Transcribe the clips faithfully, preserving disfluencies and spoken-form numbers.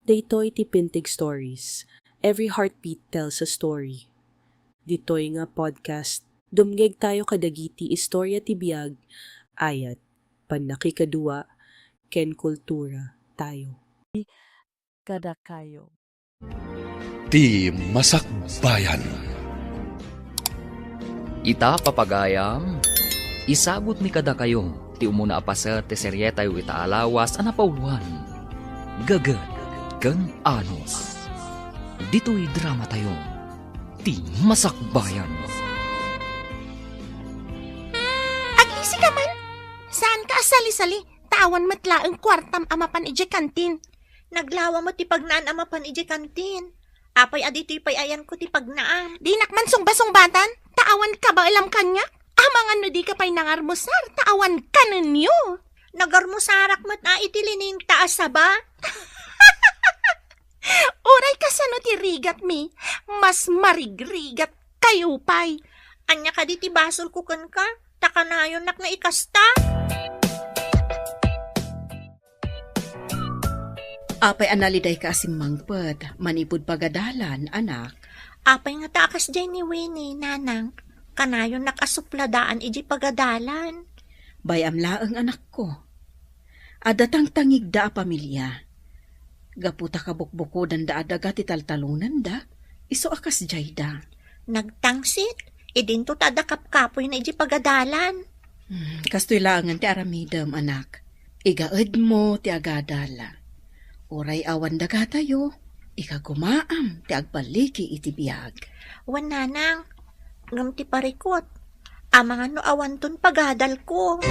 Daytoy ti Pintig Stories. Every heartbeat tells a story. Ditoy nga podcast, dumngegtayo kadagiti istorya ti biag, ayat, pannakikadua, ken kultura tayo. Kadakayo. Ti Masakbayan. Ita, papagayam, isagutmi kadakayo ti umuna a paset ti serietayo ita a lawas a napauluan, Gaged ken Anos. Ditoy dramatayo, Ti Masakbayan. Aglisika man! Saanka a sali-sali, ta awan met laeng kuartam a mapan idiay kantin. Naglawa met ti pagnaan a mapan idiay kantin. Apay a ditoy pay ayanko ti pagnaam? Dinak man sungbasungbatan, ta awan kabaelam kaniak. Amangan no dika pay nangarmusar, ta awan kanenyo. Nagarmusarak met a iti lining ta a saba. Uray kasano ti rigatmi, mas marigrigat kayo pay. Ania kadi ti basolko kenka, ta kanayonnak nga ikasta? Apay a nalidayka a simmangpet manipud pagadalan, anak? Apay ngata a kasdiay ni Winnie, nanang? Kanayonnak a supladaan idiay pagadalan. Bay-am laeng, anakko. Adda tangtangigda a pamilia. Gapu ta kabukbukodanda a daga ti taltalonanda, isu a kasdiayda. Nagtangsit, idinto ta adda kapkapoyna idiay pagadalan. Hmm, kastoy laengen ti aramidem, anak. Igaedmo ti agadal. Uray awan dagatayo, ikagumaam ti agballigi iti biag. Wen, nanang, ngem ti parikut, amangan no awanton pagadalko.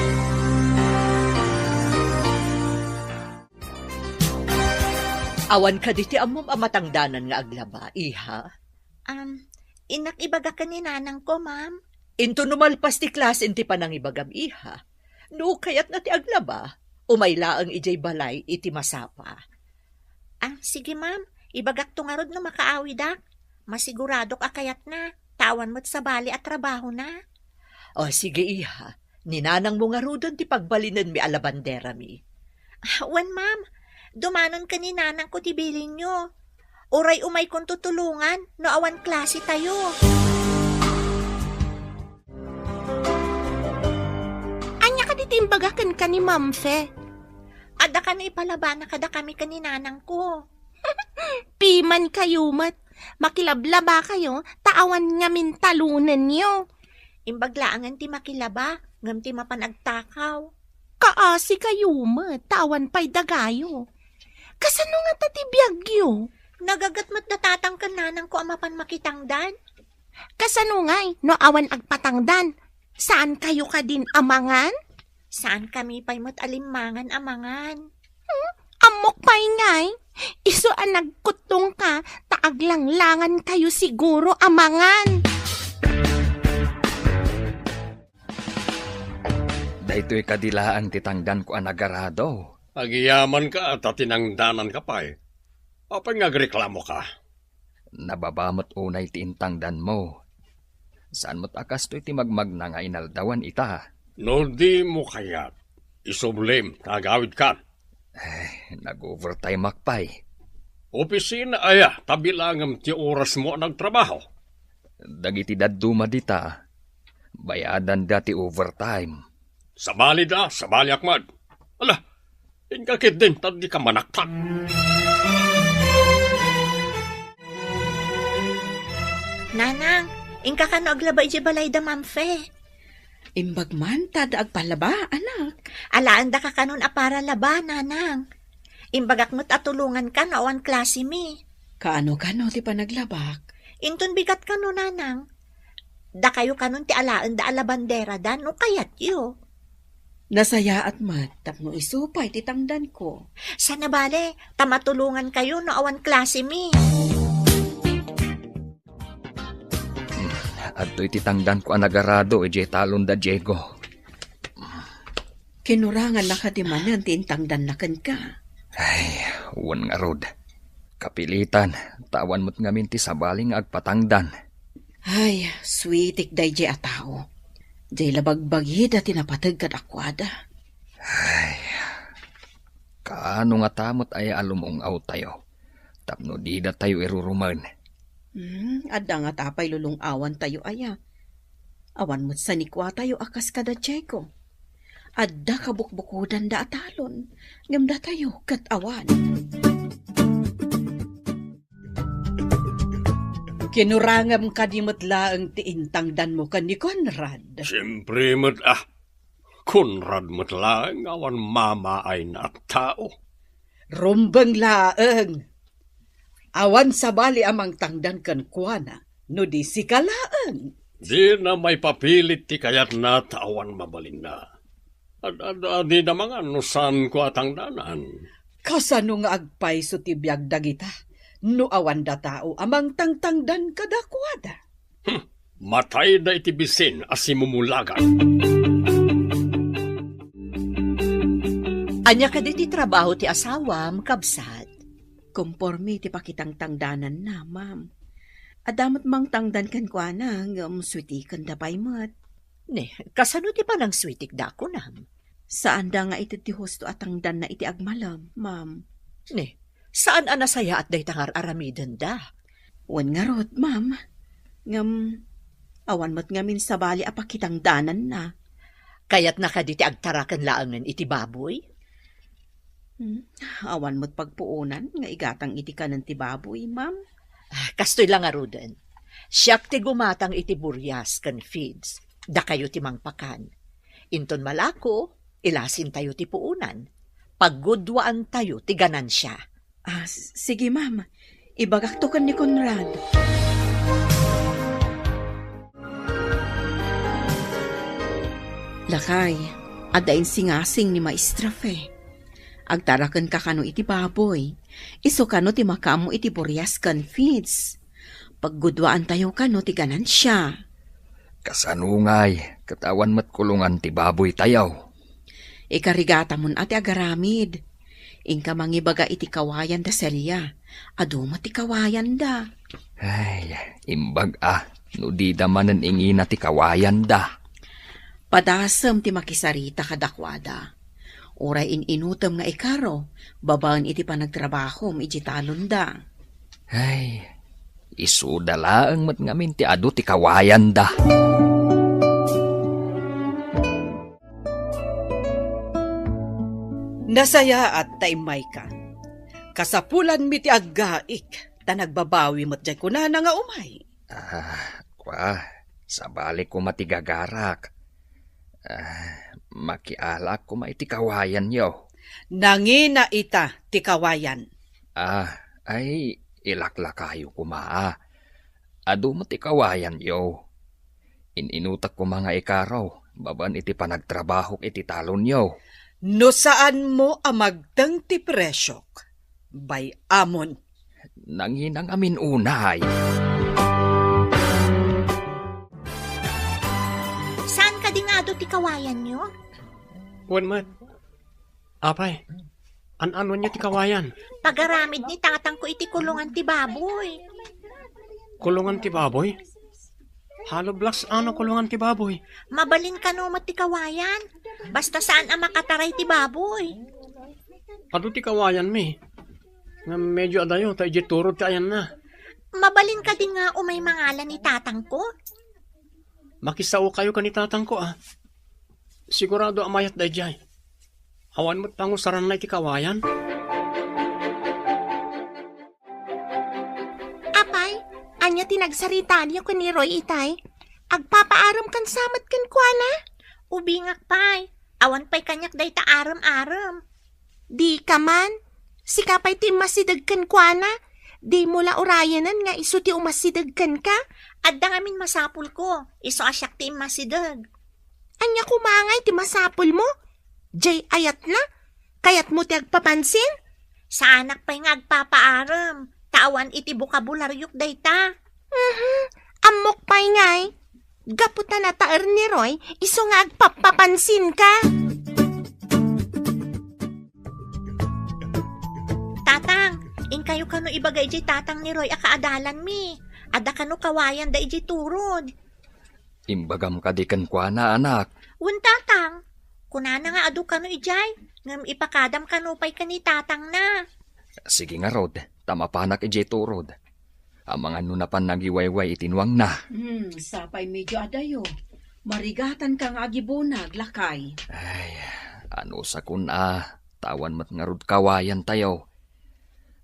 Awan kadi ti ammom a matangdanan nga aglaba, iha? Am, innak ibaga ken ni nanangko, ma'am. Inton no malpas ti klase ti panangibagam, iha, no kayatna ti aglaba, umay laeng idiay balay iti masapa. Ah, sige, ma'am. Ibagakto ngarud no makaawidak. Masiguradok a kayatna, ta awan met sabali a trabahona. O, sige, iha. Ni nanangmo ngaruden ti pagbalinenmi a labanderami. Ah, wen, ma'am. Dumanon ken ni nanangko ti bilinyo. Uray umaykonto tulongan no awan klasetayo. Ania kadi ti imbaga kenka ni Ma'am Fe? Adda kano ipalabana kadakami ken ni nanangko. Pimankayo met. Makilablabakayo, ta awan ngamin talonenyo. Imbag laengen ti makilaba, ngem ti mapan agtakaw. Kaasikayo met, ta awan pay dagayo. Kasano ngata ti biagyo? Nagaget met da tatang ken nanangko a mapan makitangdan. Kasano ngay no awan agpatangdan? Saankayo kadin a mangan? Saankami pay met a limmangan a mangan. Hmm? Ammok pay ngay, isu a nagkuttongka ta aglanglangankayo siguro a mangan. Daytoy kadi laeng ti tangdanko a nagarado. Agiyamanka ta tinangdananka pay. Apay nga agreklamoka? Nababa met unay ti intangdanmo. Saan met a kastoy ti magmagna nga inaldawan ita? No dimo kayat, isublim ta agawidkan. Eh, nag-overtime-ak pay. Opisina aya ta bilangem ti orasmo a nagtrabaho? Dagiti dadduma dita, bayadanda ti overtime. Sabalida, sabaliak met. Ala, inka ketdin ta dika manaktak. Nanang, inka kano aglaba idiay balayda, Ma'am Fe? Imbag man ta adda agpalaba, anak. Alaendaka kanon a para laba, nanang. Imbagak met a tulonganka no awan klasemi. Kaano kano ti panaglabak? Inton bigat kano, nanang. Dakayo kanon ti alaenda a labanderada no kayatyo. Nasayaat met tapno isu pay ti tangdanko. Saan a bale, ta matulongankayo no awan klasemi. Hmm, adtoy ti tangdanko a nagarado idiay talon da Diego. Kinurangannaka ti manen ti intangdanna kenka. Ay, wen ngarud. Kapilitan, ta awan met ngamin ti sabali nga agpatangdan. Ay, suitik daydiay a tao. Diay la bagbagida ti napateg kadakuada. Ay, kaano ngata met aya a lumung-awtayo? tapno didatayo irurumen. Hmm, adda ngata pay lulong-awantayo aya? Awan met sanikuatayo a kas kada Diego. Adda kabukbukodanda a talon, ngem datayo ket awan. Kinurangem kadi met laeng ti intangdanmo ken ni Conrad? Siempre met, ah. Conrad met laeng awan mamaayna a tao. Rumbeng laeng. Awan sabali a mangtangdan kenkuana no di sika laeng. Dina maipapilit ti kayatna ta awan mabalinna. Ad-, ad-, adina mangan no saanko a tangdanan. Kasano nga agpayso ti biag dagita no awan da tao a mangtangtangdan kadakuada? Hmm, matayda iti bisin a simumulagan. Ania kadi ti trabaho ti asawam, kabsat? Konporme ti pakitangtangdananna, ma'am. Adda met mangtangdan kenkuana, ngem suitikenda pay met. Ne, kasano ti panangsuitikda, kunam? Saanda nga ited ti husto a tangdanna iti agmalem, ma'am. Ne, saan a nasayaat dayta nga ar-aramidenda? Wen ngarud, ma'am. Ngem, awan met ngamin sabali a pakitangdananna. Kayatna kadi ti agtaraken laengen iti baboy? Hmm, awan met pagpuonan nga igatang iti kanen ti baboy, ma'am. Ah, kastoy la ngaruden. Siak ti gumatang iti burias ken feeds. Dakayo ti mangpakan. Inton malako, ilasintayo ti puonan. Paggudwaantayo ti ganansia. Ah, s-, sige, ma'am. Ibagakto ken ni Conrad. Lakay, adda insingasing ni Maestra Fe. Agtarakenka kano iti baboy. Isu kano ti makaammo iti burias ken feeds. Paggudwaantayo kano ti ganansia. Kasano ngay, ket awan met kulongan ti baboytayo? Ikarigatamon a ti agaramid. Inka mangibaga iti kawayan da Celia. Adu met ti kawayanda. Ay, imbag a, no dida manen ingina ti kawayanda. Padasem ti makisarita kadakuada. Uray in-inutem nga ikaro, babaen iti panagtrabahom iti talonda. Ay, isuda laeng met ngamin ti adu ti kawayanda. Nasayaat ta immayka. Kasapulanmi ti aggaik, ta nagbabawi met jay kunana nga umay. Ah, kua, sabali koma ti gagarak. Ah, makialaak koma iti kawayanyo. Nangina ita ti kawayan. Ah, ay, ilaklakayo koma, ah. Adu met ti kawayanyo. In-inutek koma nga ikaro, babaen iti panagtrabahok iti talonyo. No saanmo a magteng ti presiok, bay-amon. Nanginangamin unay. Saan kadi nga adu ti kawayanyo? Wen met. Apay, an-ano ania ti kawayan? Pagaramid ni tatangko iti kulongan ti baboy. Kulongan ti baboy? Hollow blocks ano kulongan ti baboy? Mabalin kano met ti kawayan. Basta saan a makataray ti baboy. Adu ti kawayanmi. Nga medyo adayo, ta idiay turod ti ayanna. Mabalin kadi nga umay mangala ni tatangko? Makisaokayo ken ni tatangko, a. Sigurado a mayat daydiay. Awan met pangusaranna iti kawayan. Apay, ania ti nagsaritanayo ken ni Roy itay? Agpapaarem kan sa met kenkuana? Ubingak pay. Awan pay kaniak dayta arem-arem. Dika man. Sika pay ti immasideg kenkuana. Dimo la urayenen nga isu ti umasideg kenka. Adda ngamin masapulko. Isu a siak ti immasideg. Ania koma ngay ti masapulmo? Jay ayatna? Kayatmo ti agpapansin? Saanak pay nga agpapaarem, ta awan iti bokabularyo dayta. Mhm. Ammok pay ngay. Gapu ta nataer ni Roy, isu nga agpappapansinka. Tatang, inkayo kano ibaga idiay tatang ni Roy a kaadalanmi. Adda kano kawayanda idiay turod. Imbagam kadi kenkuana, anak? Wen, tatang. Kunana nga adu kano idiay, ngem ipakadam kano pay ken ni tatangna. Sige ngarud, ta mapanak idiay turod. Amangan no napan nagiwayway iti nuangna. Hmm, sapay medio adayo. Marigatanka nga agibunag, lakay. Ay, anusakon a, ta awan met ngarud kawayantayo.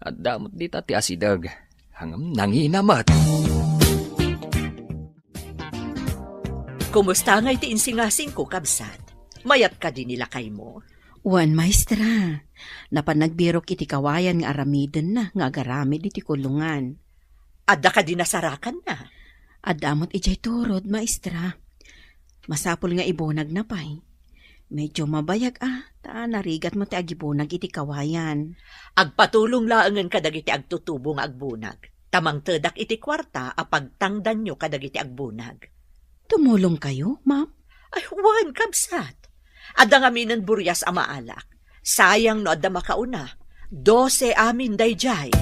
Adda met dita ti asideg, ngem nangina met. Kumusta ngay ti insingasingko, kabsat? Mayat kadi ni lakaymo? Wen, maestra. Napan nagbirok iti kawayan nga aramidenna nga agaramid iti kulongan. Adda kadi nasarakanna? Adda met idiay turod, maestra. Masapul nga ibunagna pay. Medyo mabayag a, ta narigat met ti agibunag iti kawayan. Agpatulong laengen kadagiti agtutubo nga agbunag, ta mangtedak iti kuarta a pagtangdanyo kadagiti agbunag. Tumulongkayo, ma'am? Ay, wen, kabsat. Adda ngaminen burias a maalak. Sayang no adda makauna. Dose amin daydiay.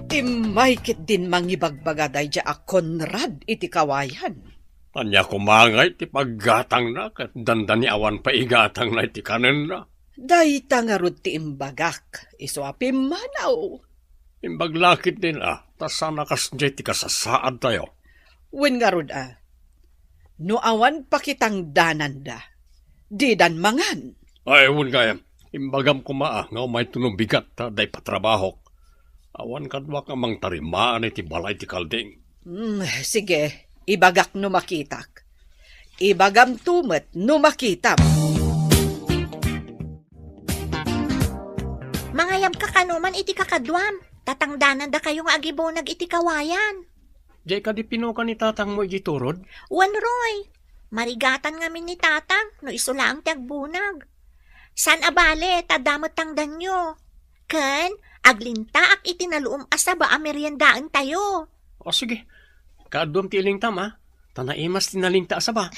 Immay ketdin mangibagbaga daydiay a Conrad iti kawayan. Ania koma ngay ti paggatangna ket dandani awan pay igatangna iti kanenna? Dayta ngarud ti imbagak, isu a pimmanaw. Imbag la ketdin a, ta saan a kasdiay ti kasasaadtayo. Wen ngarud a, no awan pakitangdananda, didan mangan. Ay, wen gayam, imbagam koma a, nga umayto no bigat ta adda ipatrabahok. Awan kaduak a mangtarimaan iti balay ti kalding. Hmm, sige, ibagak no makitak. Ibagamto met no makitam. Mangayabka kano man iti kakaduam, ta tangdanandakayo nga agibunag iti kawayan. Diay kadi pinukan ni tatangmo idiay turod? Wen, Roy. Marigatan ngamin ni tatang no isu laeng ti agbunag. Saan a bale, ta adda met tangdanyo. Ken aglintaak iti naluom a saba a meriendaentayo. O, sige. Kaaduam ti ilingtam, a? Ta naimas ti nalinta a saba.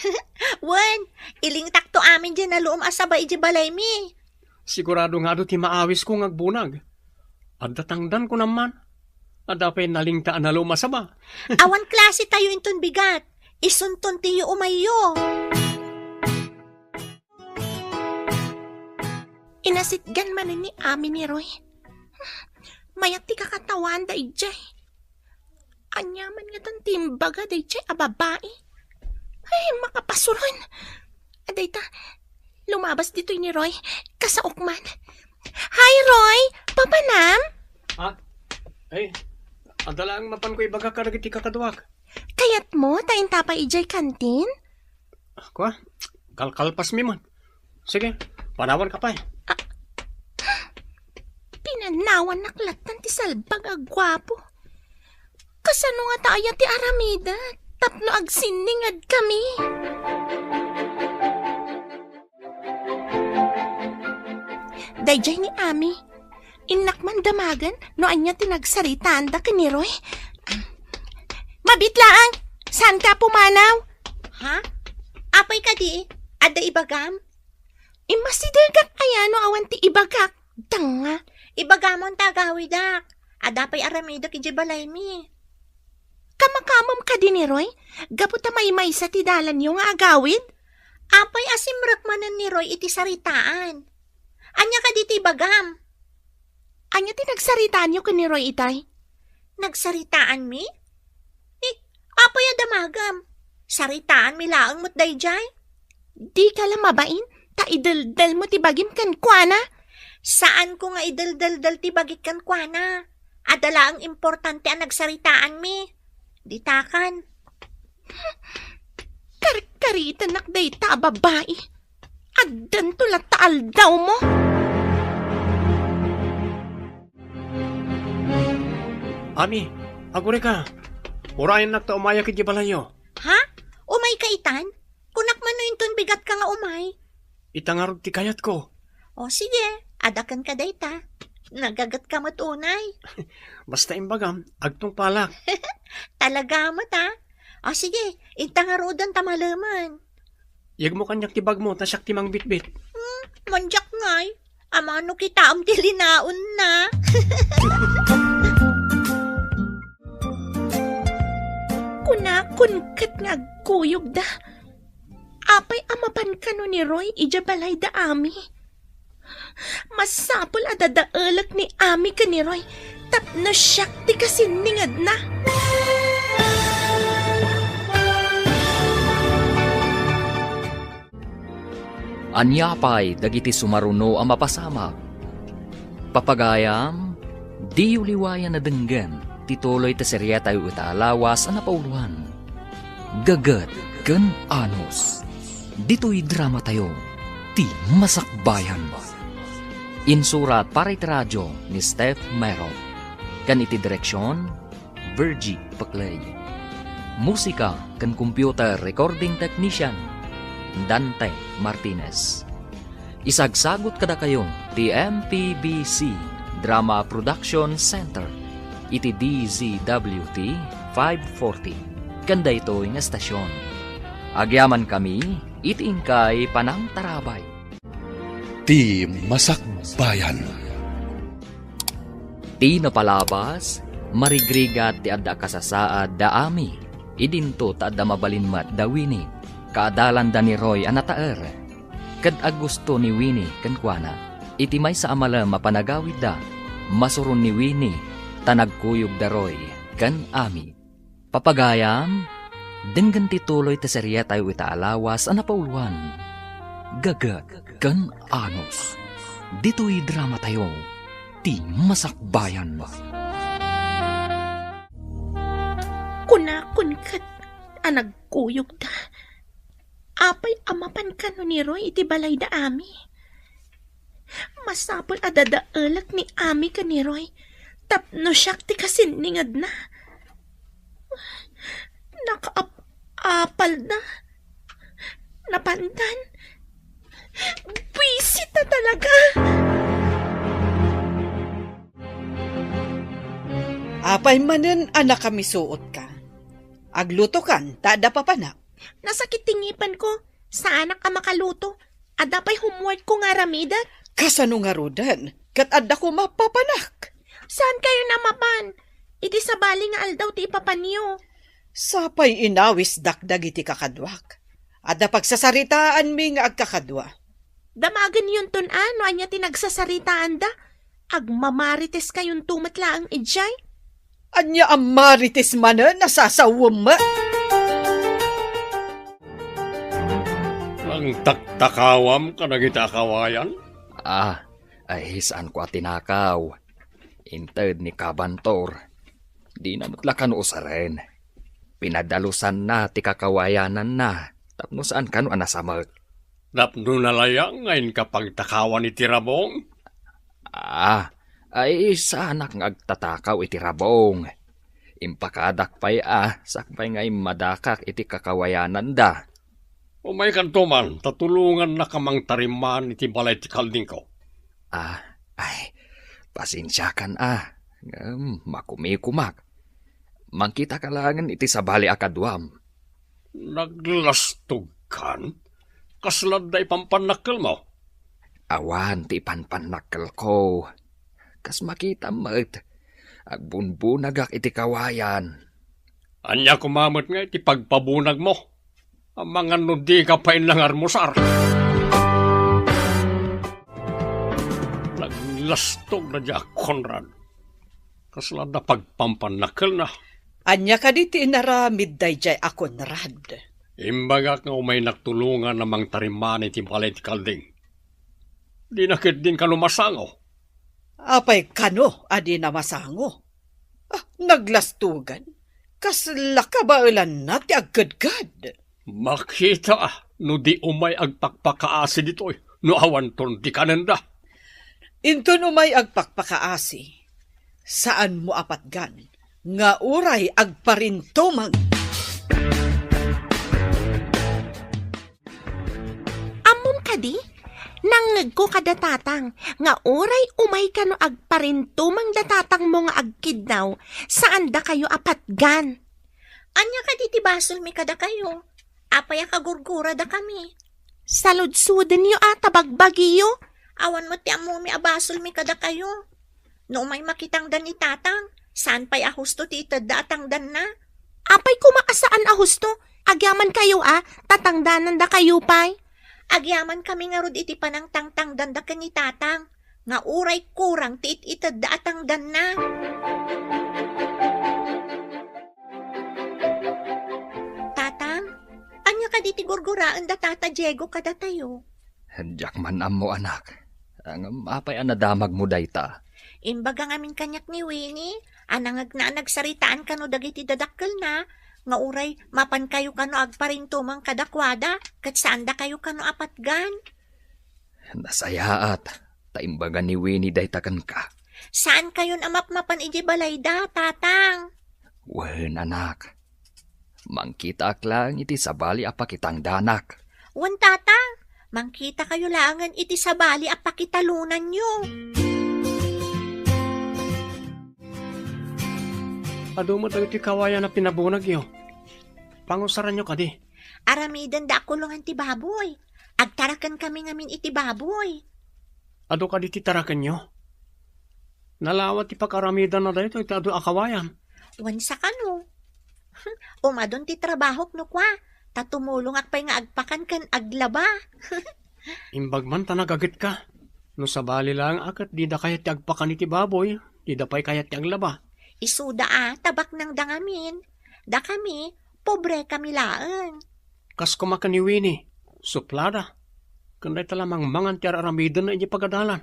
Wen, ilingtakto amin diay naluom a saba idiay balaymi. Sigurado nga adu ti maawisko nga agbunag. Adda tangdan, kunam man. Adda pay nalinta a naluom a saba. Awan klasetayo inton bigat. Isunton ti yuumayyo. Inasitgan manen ni Ami ni Roy. Mayat ti kakatawaanda idiay. Ania man ngatan ti imbaga daydiay a babai? Ay, makapasuron. Adayta, lumabas ditoy ni Roy. Kasaok man. Hi, Roy! Papanam? Ha? Ay, adda laeng mapanko ibaga kadagiti kakaduak. Kayatmo ta inta pay idiay kantin? Kua, kalkalpasmi man. Sige, panawanka pay. Ah, pinanawannak lattan ti salbag a guapo. Kasano ngata aya ti aramidek tapno agsinningedkami? Daydiay ni Ami. Innak man damagen no ania ti nagsaritaanda ken ni Roy. Mabiit laeng, saanka a pumanaw? Ha? Apay kadi? Adda ibagam? Immasidegak aya no awan ti ibagak? Danga. Ibagamon ta agawidak. Adda pay aramidek idiay balaymi. Kamakamam kadi ni Roy? Gapu ta maymaysa ti dalanyo nga agawid? Apay a simrek manen ni Roy iti saritaan? Ania kadi ti ibagam? Ania ti nagsaritaanyo ken ni Roy itay? Nagsaritaanmi? Eh, apay a damagam? Saritaanmi laeng met daydiay? Dika la mabain, ta ideldelmo ti bagim kenkuana. Saanko nga ideldeldel ti bagik kenkuana. Adda laeng importante a nagsaritaanmi. Ditakan. Karkaritanak dayta a babai. Addanto latta aldawmo. Ami, agurayka. Urayennak ta umayak idiay balayyo. Ha? Umayka itan? Kunak man no inton bigatka nga umay. Ita ngarud ti kayatko. O sige, adakenka dayta. Nagagetka met unay. Basta imbagam, agtungpalak. Talaga met, a? O sige, inta ngaruden ta malemen. Yegmo kaniak ti bagmo, ta siak ti mangbitbit. Hmm, mandiak ngay. Amangan no kitaem ti linaonna. Kunakon ket nga agkuyogda. Apay a mapan kano ni Roy idiay balayda, Ami? Masapul a dadaelek ni Ami ken ni Roy tapno siak ti kasinningedna. Ania pay dagiti sumaruno a mapasamak? Papagayam, diyo liwayan a denggen ti tuloy ti serietayo ita a lawas a napauloan, Gaget ken Anus. Ditoy dramatayo, ti Masakbayan. Insurat para iti radio ni Steph Mero, ken iti direksion, Virgie Paclay. Musika ken computer recording technician, Dante Martinez. Isagsagut kadakayo ti M P B C Drama Production Center iti D Z W T five forty, ken daytoy nga estasion. Agyamankami iti inkay panangtarabay. Ti Masakbayan. Ti napalabas, marigrigat ti adda a kasasaad da Ami. Idinto ta adda mabalin met da Winnie, kaadalanda ni Roy a nataer. Ket agusto ni Winnie kenkuana. Iti maysa a malem a panagawidda, masuron ni Winnie ta nagkuyog da Roy ken Ami. Papagayam, denggen ti tuloy ti serietayo ita a lawas a napauloan, Gaget ken Anus. Ditoy dramatayo, ti Masakbayan. Kunakon ket a nagkuyogda. Apay a mapan kano ni Roy iti balayda Ami? Masapul a dadaelek ni Ami ken ni Roy tapno siak ti kasinningedna. Nakaap-apalda. Napandan. Buisit na talaga. Apay manen a nakamisuotka? Aglutokan ta adda papanak. Nasakit ti ngipenko. Saanak a makaluto. Adda pay homeworkko nga aramidek. Kasano ngaruden? Ket adda koma papanak. Saan kayo namapan? Iti sabali nga aldaw ti ipapanyo. Sapay inawisdak dagiti kakaduak. Adda pagsasaritaanmi nga agkakadua. Damagenyon ton a no ania ti nagsasaritaanda. Agmamarites kayonto met laeng idiay. Ania a marites manen a sasawem met? Nangtaktakawam kadagiti a kawayan? Ah, ay, saanko a tinakaw. Inted ni Kabantor. Dina met la kano usaren. Pinadalusanna ti kakawayananna tapno saan kano a nasamek. Tapno nalayang nga inka pagtakawan iti rabong? Ah, ay, saanak nga agtatakaw iti rabong. Impakadak pay a sakbay nga immadakak iti kakawayananda. Umaykanto man, ta tulongannaka mangtariman iti balay ti kaldingko. Ah, ay, pasensiakan a. Ngem makumikumak. Mangkitaka laengen iti sabali a kaduam. Naglastogkan? Kasla adda ipampannakkelmo? Awan ti ipanpannakkelko. Kas makitam met, agbunbunagak iti kawayan. Ania koma met nga iti pagpabunagmo? Amangan no dika pay nangarmusar. Naglastog na dia, Conrad. Kasla adda pagpampannakkelna. Ania kadi ti inaramid daydiay a Conrad? Imbagak nga umaynak tulongan a mangtariman iti balay ti kalding. Dina ketdin kano masango. Apay kano a dina masango? Ah, naglastogan. Kasla kabaelanna ti agkedked. Makita no di umay agpakpakaasi ditoy no awanton ti kanenda. Inton umay agpakpakaasi, saanmo a patgan nga uray agparintumeng. Ammom kadi? Nangngegko kada tatang nga uray umay kano agparintumeng da tatangmo nga agkidnaw, saandakayo a patgan. Ania kadi ti basolmi kadakayo? Apay a kagurguradakami? Saludsodenyo a ta bagbagiyo. Awan met ti ammomi a basolmi kadakayo. No umay makitangdan ni tatang, saan pay a husto ti itedda a tangdanna? Apay koma a saan a husto? Agyamankayo a, tatangdanandakayo pay. Agyamankami ngarud iti panangtangtangdanda ken ni Tatang, nga uray kurang ti it-itedda a tangdanna. Tatang, ania kadi ti gurguraenda Tata Diego kadatayo? Diak man ammo, anak. Ngem apay a nadamagmo dayta? Imbaga ngamin kaniak ni Winnie a nangegna a nagsaritaan kano dagiti dadakkelna nga uray mapankayo kano agparintumeng kadakuada ket saandakayo kano a patgan. Nasayaat ta imbaga ni Winnie dayta kenka. Saankayon a mapmapan idiay balayda, Tatang? Wen, anak. Mangkitaak laeng iti sabali a pakitangdanak. Wen, Tatang, mangkitakayo laengen iti sabali a pakitalonanyo. Adu met dagiti kawayan a pinabunagyo. Pangusaranyo kadi? Aramidenda a kulongan ti baboy. Agtarakenkami ngamin iti baboy. Adu kadi ti tarakenyo? Nalawat ti pag-aramidanna daytoy ti adu a kawayan. Wen, sakano? Umadun ti trabahok no kua, ta tumulongak pay nga agpakan ken aglaba. Imbag man ta nagagetka. No sabali laeng a ket dida kayat ti agpakan iti baboy, dida pay kayat ti aglaba. Isuda a, ta baknangda ngamin. Dakami, pobrekami laeng. Kas koma ken ni Winnie, suplada. Ken dayta la mangmangan ti ar-aramidenna idiay pagadalan.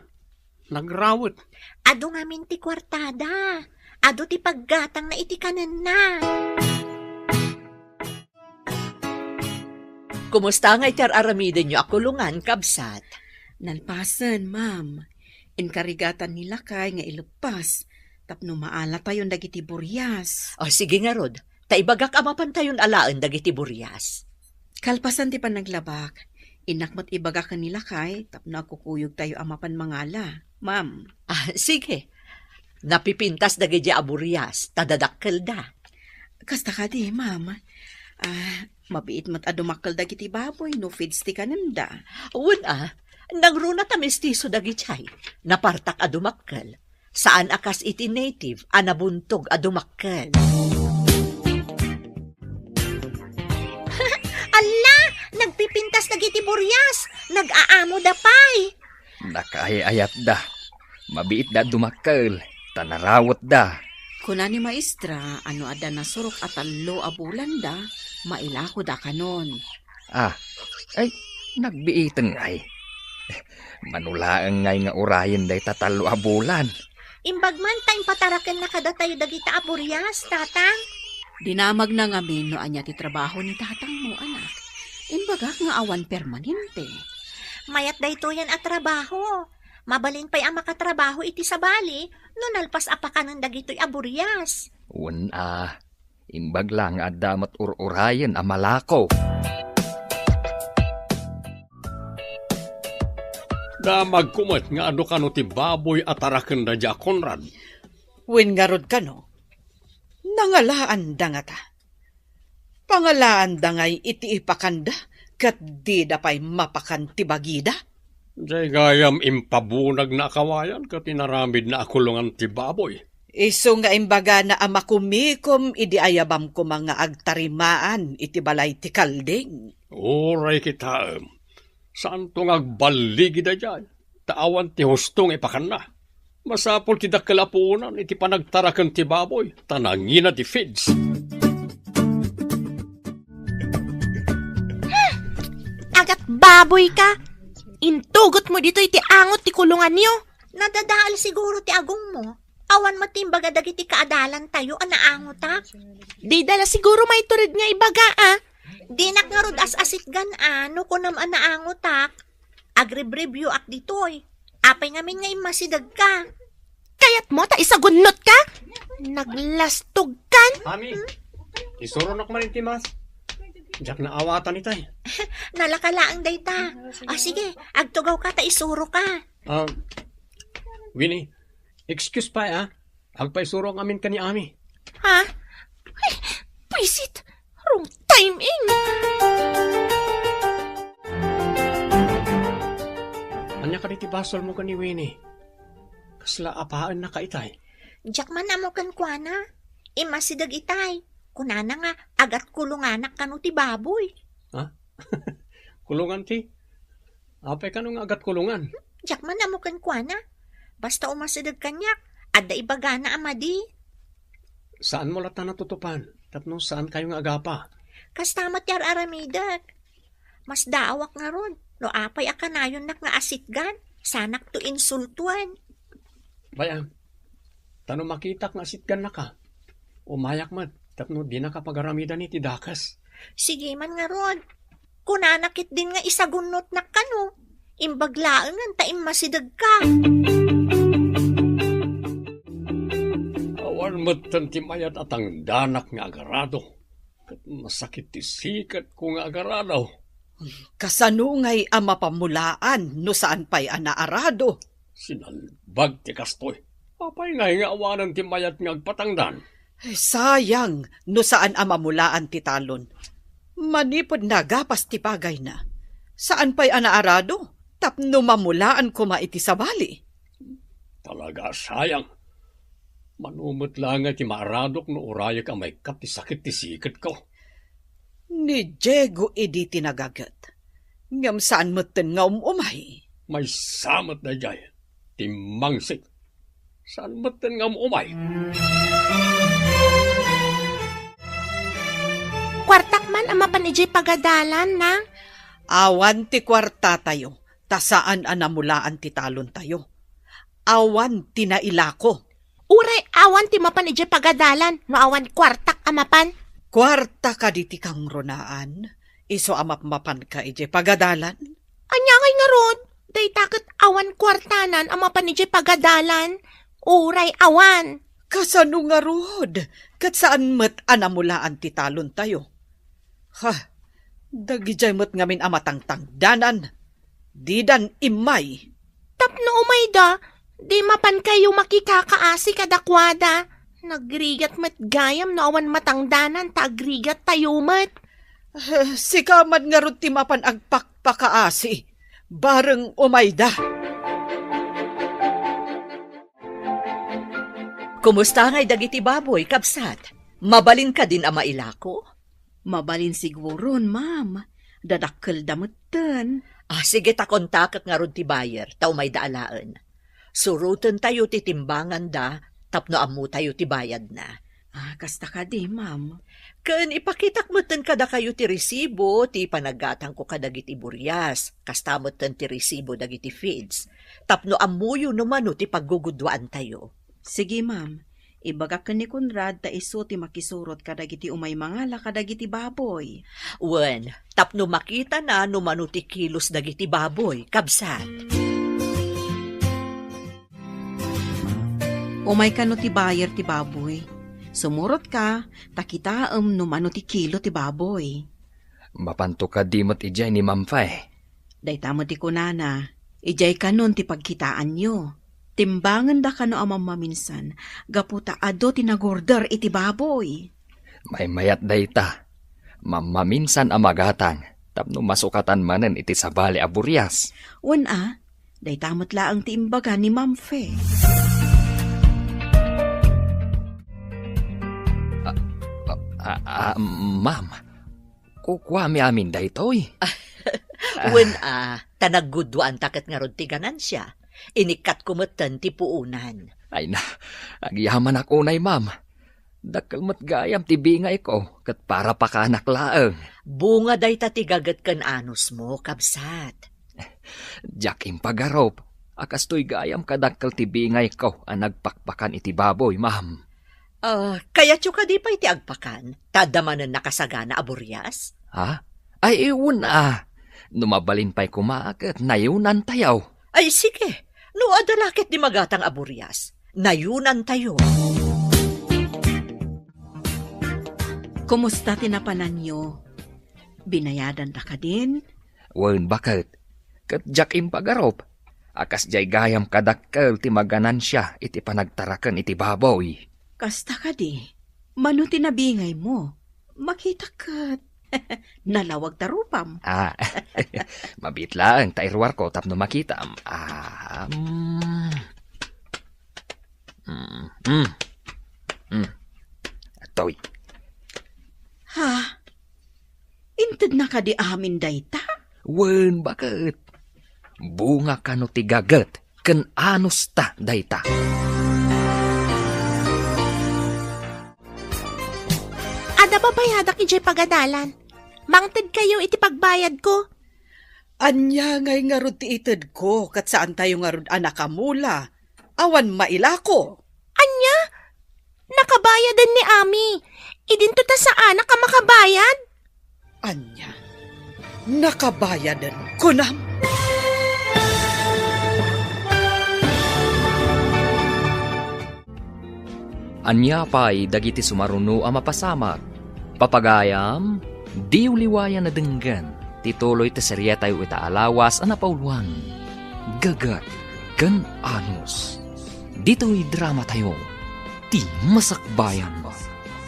Nagrawet. Adu ngamin ti kuartada. Adu ti paggatangna iti kanenna. Kumusta ngay ti ar-aramidenyo a kulongan, kabsat? Nalpasen, ma'am. Inkarigatan ni lakay nga ileppas tapno maalatayon dagiti burias. O, sige ngarud, ta ibagak a mapantayon alaen dagiti burias. Kalpasan ti panaglabak, innak met ibagak ken ni lakay tapno agkukuyogtayo a mapan mangala, ma'am. Ah, sige. Napipintas dagiti a burias, ta dadakkelda. Kasta kadi, ma'am. Ah, mabiit met a dumakkel dagiti baboy no feeds ti kanenda. Wen a, nangruna ta mestizo dagiti ay. Napartak a dumakkel. Saan a kas iti native a nabuntog a dumakkel. Alla! Nagpipintas dagiti burias! Nag-aamoda pay! Nakaay-ayatda. Mabiitda a dumakkel, ta narawetda. Kuna ni Maestra a no adda nasurok a tallo a bulanda, mailakoda kanon. Ah, ay, nagbiiten ngay. Mano laeng ngay nga urayen dayta tallo a bulan. Imbag man ta impatarakenna kadatayo dagita a burias, Tatang. Dinamagna ngamin no ania ti trabaho ni tatangmo, anak. Imbagak nga awan permanente. Mayat daytoyen a trabaho. Mabalin pay a makatrabaho iti sabali no nalpas a pakanen dagitoy a burias. Wen a, imbag la nga adda met ur-urayen a malako. Damagko met nga adu kano ti baboy a tarakenda dia Conrad. Wen ngarud kano, nangalaanda ngata. Pangalaanda ngay iti ipakanda, ket dida pay mapakan ti bagida. Jay gayam impabunagna a kawayan ket inaramidna a kulongan ti baboy. Isu nga imbagana a makumikom idi ayabam koma nga agtarimaan iti balay ti kalding. Uray kitaem, saanto nga agballigida jay, ta awan ti husto nga ipakanna. Masapul ti dakkel a puonan iti panagtaraken ti baboy, ta nangina ti feeds. Agat baboy ka! Intugot mo ditoy ti angot ti kulunganyo. Nadadael siguro ti agongmo. Awan met ti imbaga dagiti kaadalantayo a naangotak. Dida la siguro maitured nga ibaga, a. Dinak ngarud as-asitgan, a, no kunam a naangotak. Agribribyoak ditoy. Apay ngamin nga immasidegka? Kayatmo ta isagunnotka? Naglastogkan? Ami, isuronok man iti mas. Diak naawatan itay. Nalaka laeng dayta. Ah, sige, agtugawka ta isuroka. Ah, Winnie, excuse pay, a. Agpaisuro ngamin ken ni Ami. Ha? Ay, buisit! Wrong timing! Ania kadi ti basolmo ken ni Winnie? Kasla apaennaka itay? Diak man ammo kenkuana. Immasideg itay. Kunana nga agat kulonganak kano ti baboy. Ha? Kulongan ti? Apay kano nga agatkulongan? Diak man ammo kenkuana. Basta umasideg kaniak, adda ibagana a madi. Saanmo latta natutupan, tapno saankayo nga agapa. Kasta met ti ar-aramidek. Masdaawak ngarud, no apay a kanayonnak nga asitgan, sanakto insultoen. Bay-am, ta no makitak nga asitgannaka, umayak met tapno dinaka pagaramidani ti dakes. Sige man ngarud. Kunana ketdin nga isagunnotnak kano. Imbag laengen ta immasidegka. Awan metten ti mayat a tangdanak nga agarado, ket masakit ti siketko nga agarado. Kasano ngay a mapamulaan no saan pay a naarado? Sinalbag ti kastoy. Apay ngay nga awanen ti mayat nga agpatangdan? Sayang no saan a mamulaan ti talon. Manipud nagapas ti bagayna, saan pay a naarado tapno mamulaan koma iti sabali. Talaga a sayang. Mano met laeng ti maaradok no urayek a maikkat ti sakit ti siketko. Ni Diego idi ti nagaget, ngem saan metten nga um-umay. Maysa met daydiay, timmangsik. Saan metten nga um-umay. Kuartak man a mapan idiay pagadalan, Nang. Awan ti kuartatayo, ta saan a namulaan ti talontayo. Awan ti nailako. Uray awan ti mapan idiay pagadalan no awan kuartak a mapan. Kuarta kadi ti kangrunaan, isu a mapmapanka idiay pagadalan? Ania ngay ngarud? Dayta ket awan kuartanan a mapan idiay pagadalan. Uray awan. Kasano ngarud? Ket saan met a namulaan ti talontayo. Ha, dagidiay met ngamin a matangtangdanan, didan immay. Tapno umayda, di mapankayo makikakaasi kadakuada. Nagrigat met gayam no awan matangdanan ta agrigattayo met. Eh, sika man ngarud ti mapan agpakpakaasi, bareng umayda. Kumusta ngay dagiti baboy, kabsat? Mabalin kadin a mailako? Mabalin siguron, ma'am. Dadakkelda metten. Ah, sige ta kontakek ngarud ti buyer, ta umayda alaen. Surotentayo ti timbanganda tapno ammotayo ti bayadna. Ah, kasta kadi, ma'am. Ken ipakitak metten kadakayo ti resibo ti panaggatangko kadagiti burias, kasta metten ti resibo dagiti feeds, tapno ammoyo no mano ti paggugudduaantayo. Sige, ma'am. Ibagak ken ni Conrad ta isu ti makisurot kadagiti umay mangala kadagiti baboy. Wen, tapno makitana no mano ti kilos dagiti baboy, kabsat. Umay kano ti buyer ti baboy. Sumurotka, ta kitaem no mano ti kilo ti baboy. Mapanto kadi met idiay ni Ma'am Fe? Dayta met ti kunana, idiay kanon ti pagkitaanyo. Timbangenda kano a mammaminsan, gapu ta adu ti nagorder iti baboy. Maymayat dayta. Mammaminsan a magatang, tapno masukatan manen iti sabali a burias. Wen a, dayta met laeng ti imbaga ni Ma'am Fe. Ah, ah, ah, ah, ma'am, kukuami amin daytoy. Wen a, ta naggudduanta ket ngarud ti ganansia. Inikkatko metten ti puonan. Ay na, agyamanak unay, ma'am. Dakkel met gayam ti bingayko, ket para pakanak laeng. Bunga dayta ti gaget ken anusmo, kabsat. Diak impagarup a kastoy gayam kadakkel ti bingayko a nagpakpakan iti baboy, ma'am. Ah, kayatyo kadi pay ti agpakan? Ta adda manen nakasagana a burias? Ha? Ay, wen a. No mabalin pay koma, ket nayunantayo. Ay, sige. No adda la ketdi magatang a burias, nayunantayo. Kumusta ti napananyo? Binayadanda kadin? Wen, baket. Ket diak impagarup a kasdiay gayam kadakkel ti maganansia iti panagtaraken iti baboy. Kasta kadi, mano ti nabingaymo? Makita ket nalawag ta rupam. Ah, mabiit laeng ta iruarko tapno makitam. Ah, mm. Mm, mm. Mm. Atoy. Ha? Intedna kadi amin dayta? Wen, baket. Bunga kano ti gaget ken anusta dayta. Adda babayadak idiay pagadalan. Mangtedkayo iti pagbayadko. Ania ngay ngarud ti itedko, ket saantayo ngarud a nakamula? Awan mailako. Ania? Nakabayaden ni Ami. Idinto ta saanak a makabayad? Ania? Nakabayaden, kunam? Ania pay dagiti sumaruno a mapasamak? Papagayam, diyo liwayan a denggen ti tuloy ti serietayo ita a lawas a napauluan, Gagat ken Anus. Ditoy dramatayo, Ti Masakbayan.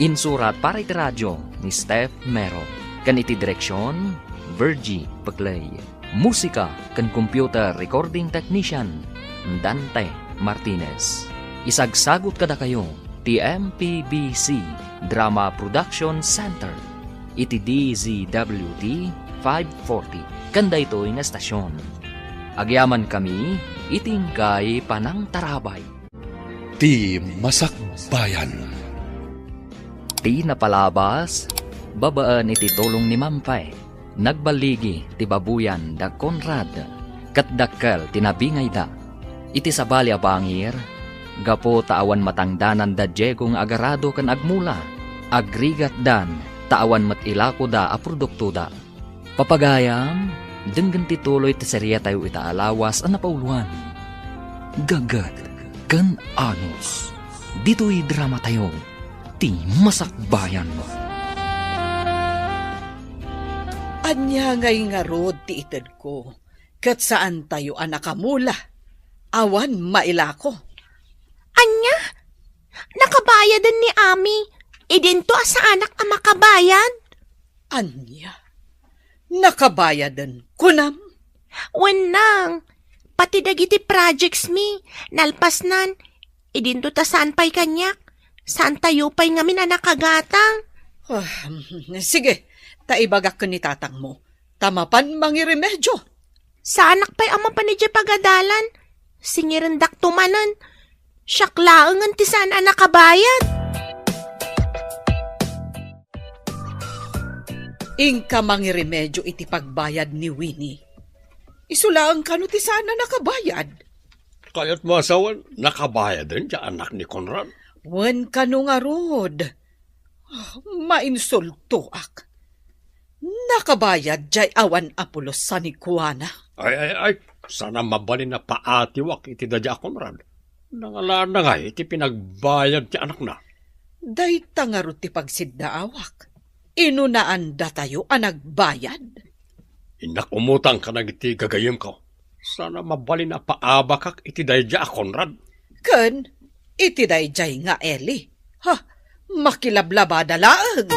Insurat para iti radio ni Steph Mero, ken iti direksion, Virgie Peclay. Musika ken computer recording technician, Dante Martinez. Isagsagut kadakayo ti M P B C Drama Production Center iti D Z W T five forty ken daytoy nga estasion. Agyamankami iti inkay panangtarabay. Ti Masakbayan. Ti napalabas, babaen iti tulong ni Mampe, nagballigi ti baboyan da Conrad, ket dakkel ti nabingayda. Iti sabali a bangir, gapu ta awan matangdanan da Diego nga agarado ken agmula, agrigatdan ta awan met ilakoda a produktoda. Papagayam, denggen ti tuloy ti serietayo ita a lawas a napauluan, Gagat ken Anus. Ditoy dramatayo, Ti Masakbayan. Ania ngay ngarud ti itedko, ket saantayo a nakamula? Awan mailako. Ania? Nakabayaden ni Ami. Idinto a saanak a makabayad? Ania? Nakabayaden, kunam? Wen nang, pati dagiti projects mi, nalpasnan, idinto ta saan pay kaniak, saantayo pay ngamin a nakagatang. Ah, sige, ta ibagak ken ni tatangmo, ta mapan mangiremedio. Saanak pay a mapan idiay pagadalan. Singirendakto manen. Siak laengen ti saan a nakabayad. Inka mangiremedio iti pagbayad ni Winnie. Isu laeng kano ti saan a nakabayad? Kayatmo a sawen, nakabayaden ti anak ni Conrad? Wen kano ngarud. Ah, mainsultoak. Nakabayad jay awan a pulos sanikuana. Ay, ay, ay, saan a mabalin a paatiwak iti daydi a Conrad. Nangalaanna ngay iti pinagbayad ti anakna. Dayta ngarud ti pagsiddaawak. Inunaandatayo a nagbayad. Innak umutang kadagiti gagayyemko. Saan a mabalin a paabakak iti daydi a Conrad. Ken iti daydiay nga Eli. Ha, makilablabada laeng.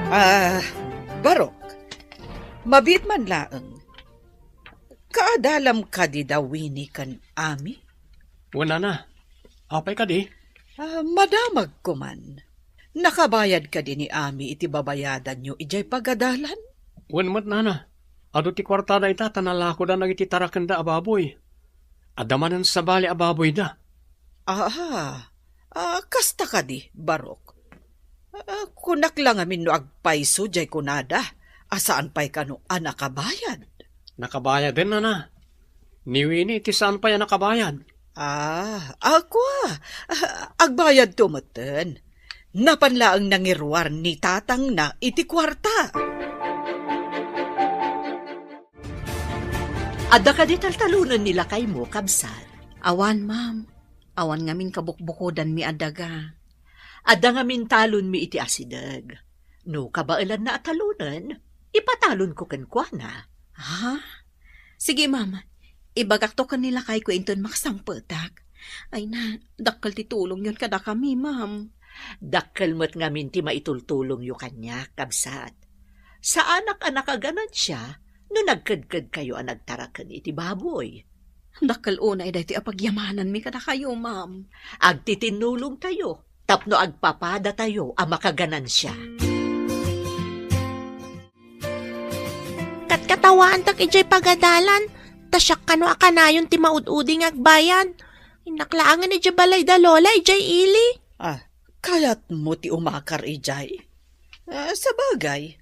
Ah, Barok, mabiit man laeng. Kaadalam kadi da Winnie ken Ami? Wen, nana. Apay kadi? Ah, madamagko man. Nakabayad kadi ni Ami iti babayadanyo idiay pagadalan? Wen met, nana. Adu ti kuartada ita ta nalakoda dagiti tarakenda a baboy. Adda manen sabali a baboyda. Aha. Ah, kasta kadi, Barok. Ah, kunak la ngamin no agpayso diay kunada a saan pay kano a nakabayad. Nakabayaden, nana. Ni Winnie ti saan pay a nakabayad. Ah, ako, ah. Ah, agbayadto metten. Napan laeng nangiruar ni tatangna iti kuarta. Adda kadi taltalonen ni lakaymo, kabsat? Awan, ma'am. Awan ngamin kabukbukodanmi a daga. Adda ngamin talonmi iti asideg. No kabaelanna a talonen, ipatalonko kenkuana. Ha? Sige, ma'am. Ibagakto ken ni lakayko inton maksangpetak. Ay na, dakkel ti tulongyon kadakami, ma'am. Dakkel met ngamin ti maitultulongyo kaniak, kabsat. Saanak a nakaganansia no nagkedkedkayo a nagtaraken iti baboy. Dakkel unay daytoy a pagyamananmi kadakayo, ma'am. Agtitinnulongtayo tapno agpapadatayo a makaganansia. Katawaantak idiay pagadalan, ta siak kano a kanayon ti maud-udi nga agbayad. Innak laengen idiay balay da Lola idiay ili. Ah, kayatmo ti umakar idiay? Ah, sabagay,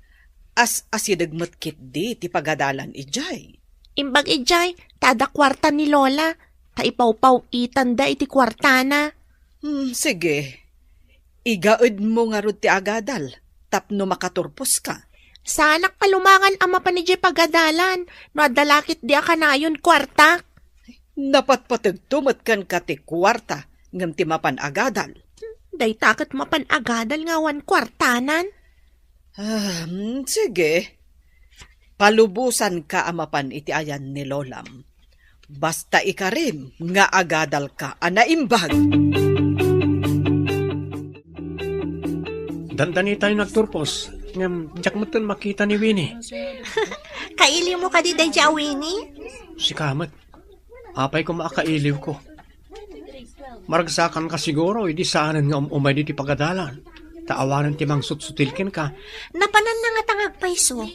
as-asideg met ketdi ti pagadalan idiay. Imbag idiay, ta adda kuarta ni Lola, ta ipawpaw-itanda iti kuartana. Hmm, sige. Igaedmo ngarud ti agadal tapno makaturposka. Saanak palumangan a mapan idiay pagadalan no adda la ketdi a kanayon kuartak. Napatpategto met kenka ti kuarta ngem ti mapan agadal. Dayta ket mapan agadal nga awan kuartanan. Ah, hmm, sige. Palubosanka a mapan iti ayan ni Lolam. Basta ikarim nga agadalka a naimbag. Dandanitayo nagturpos, ngem diak metten makita ni Winnie. Kailiwmo kadi daydiay a Winnie? Sika met. Apay koma a kailiwko? Maragsakanka siguro idi saanen nga um-umay ditoy pagadalan, ta awanen ti mangsutsutil kenka. Napananna ngata nga agpayso?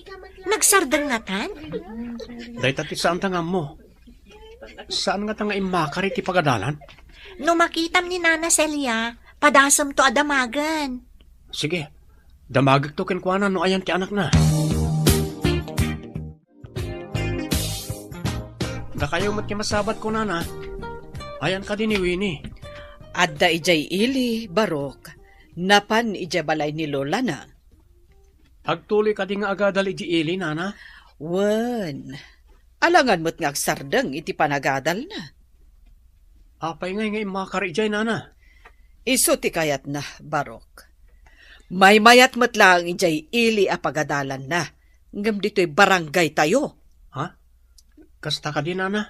Nagsardeng ngatan? Dayta ti saanta nga ammo. Saan ngata nga immakar iti pagadalan? No makitam ni Nana Celia, padasemto a damagen. Sige, damagekto kenkuana no ayan ti anakna. Dakayo met ti masabat, kunana. Ayan kadi ni Winnie? Adda idiay ili, Barok. Napan idiay balay ni lolana. Agtuloy kadi nga agadal idiay ili, nana? Wen. Alangan met nga agsardeng iti panagadalna. Apay ngay nga immakar idiay, nana? Isu ti kayatna, Barok. Maymayat met laeng idiay ili a pagadalanna, ngem ditoy barangaytayo. Ha? Kasta kadi, nana?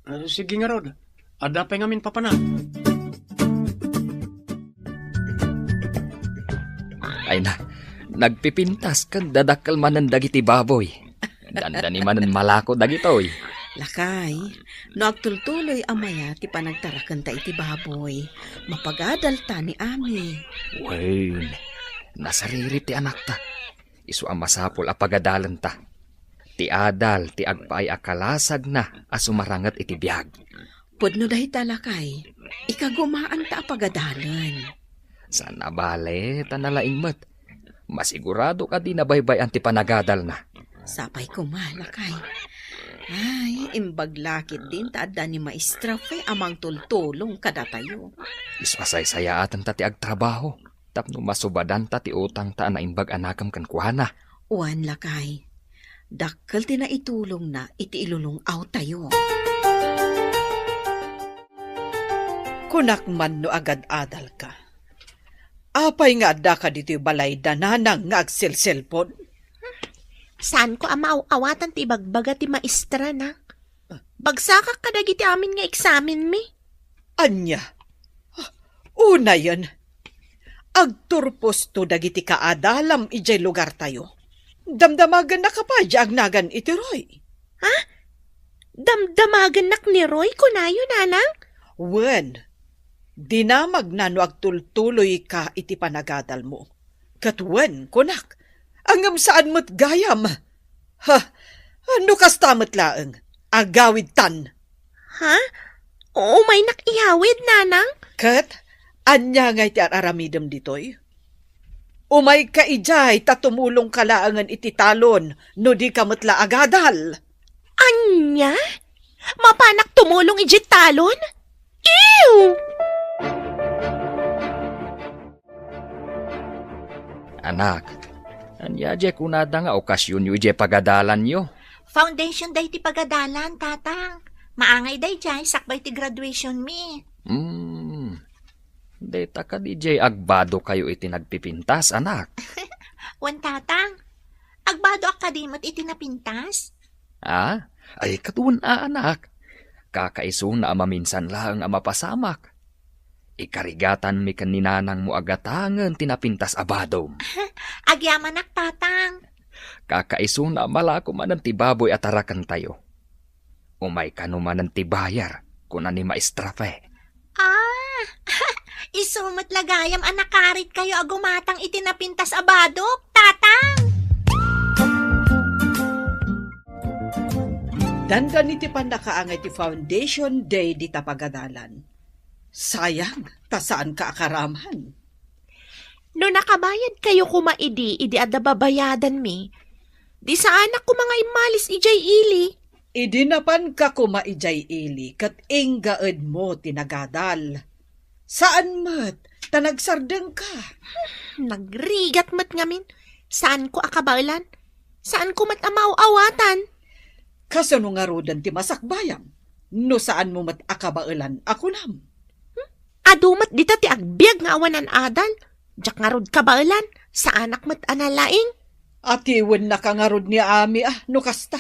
Ah, sige ngarud. Adda pay ngamin papanak. Ay na, nagpipintas ken dadakkel manen dagiti baboy. Dandani manen malako dagitoy. Lakay, no agtultuloy a mayat ti panagtarakenta iti baboy, mapagadalta ni Ami. Wen, nasariri ti anakta. Isu a masapul a pagadalenta. Ti adal ti agpaay a kalasagna a sumaranget iti biag. Pudno dayta, lakay, ikagumaanta a pagadalen. Saan a bale, ta nalaing met. Masigurado kadi nabaybay-an ti panagadalna. Sapay koma, lakay. Ay, imbag la ketdin ta adda ni Maestra Fe a mangtultulong kadatayo. Isu a saysayaaten ta ti agtrabaho tapno masubadanta ti utangta a naimbag a nakem kenkuana. Wen, lakay. Dakkel ti naitulongna iti ilulung-awtayo. Kunak man no agad-adalka. Apay nga addaka ditoy balay da nanang nga agselselpon? Saanko a maaw-awatan ti ibagbaga ti maestra, nak. Bagsakak kadagiti amin nga eksamenmi. Ania? Unayen, agturposto dagiti kaadalam idiay lugartayo. Damdamagennaka pay diay agnagan iti Roy. Ha? Damdamagennak ni Roy, kunayo, nanang? Wen, dinamagna no agtultuloyka iti panagadalmo. Ket wen, kunak, ngem saan met gayam. Ha, no kasta met laeng, agawidtan. Ha? Umaynak iyawid, nanang? Ket ania ngay ti ar-aramidem ditoy? Umayka idiay ta tumulongka laengen iti talon no dika met la agadal. Ania? Mapanak tumulong idiay talon? Ew! Anak, ania diay kunada nga okasionyo idiay pagadalanyo? Foundation day ti pagadalan, Tatang. Maangay daydiay sakbay ti graduation mi. Hmm. Dayta kadi diay agbadokayo iti nagpipintas, anak? Wen, Tatang. Agbadoak kadi met iti napintas? Ah? Ay, ket wen a, anak. Kakaisuna a maminsan laeng a mapasamak. Ikarigatanmi ken ni nanangmo a gatangen ti napintas a badom. Agyamanak, Tatang. Kakaisuna a malako manen ti baboy a tarakentayo. Umay kano manen ti bayar, kuna ni Maestra Fe. Ah, isu met la gayam a nakaritkayo a gumatang iti napintas a badok, Tatang. Dandan iti pannakaangay ti Foundation Day dita pagadalan. Sayang, ta saanka a karaman. No nakabayadkayo koma idi, idi adda babayadanmi, di saanak koma nga immalis idiay ili. Idi napanka koma idiay ili, ket inggaedmo ti nagadal. Saan met, ta nagsardengka. Nagrigat met ngamin. Saanko a kabaelan. Saanko met a maaw-awatan. Kasano ngaruden ti masakbayam? No saanmo met a kabaelan a kunam. Hmm? Adu met dita ti agbiag nga awanan adal. Diak ngarud kabaelan. Saanak met a nalaing. Atiwennaka ngarud ni Ami a no kasta.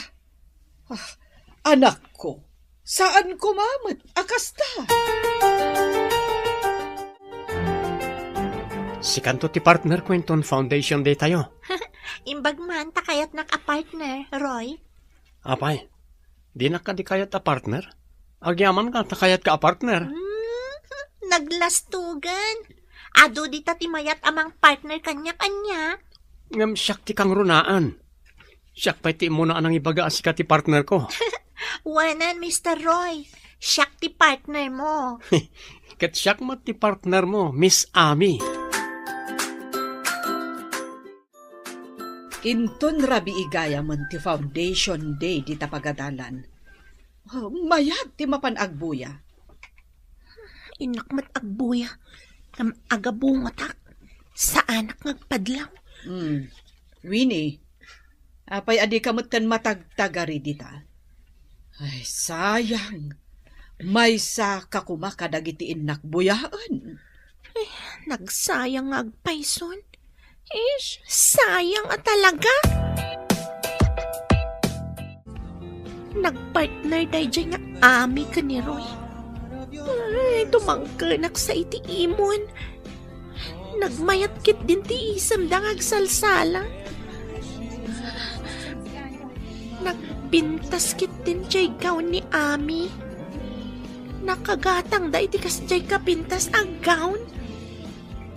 Ah, anakko, saan koma met a kasta. Sikanto ti partnerko inton Foundation Day tayo. Imbag man ta kayatnak a partner, Roy. Apay, dinak kadi kayat a partner? Agyamanka ta kayatka a partner. Hmm, naglastugan. Adu dita ti mayat a mangpartner kaniak, ania? Ngem siak ti kangrunaan. Siak pay ti immuna a nangibaga a sika ti partnerko. Wanan, Mister Roy. Siak ti partnermo. Ket siak met ti partnermo, Miss Ami. Inton rabii gayamen ti Foundation Day dita pagadalan. Oh, mayat ti mapan agbuya. Innak met agbuya. Ngem agabungotak. Saanak nga agpadlaw. Hmm. Winnie, apay a dika metten matagtagari dita? Ay, sayang. Maysaka koma kadagiti innak buyaen. Ay, nagsayang nga agpayson. Ish, sayang a talaga. Nagpartner daydiay nga Ami ken ni Roy. Ay, tumangkenak sa iti imon. Nagmayat ketdin ti isemda nga agsalsala. Nagpintas ketdin diay gown ni Ami. Nakagatangda iti kasdiay kapintas a gown.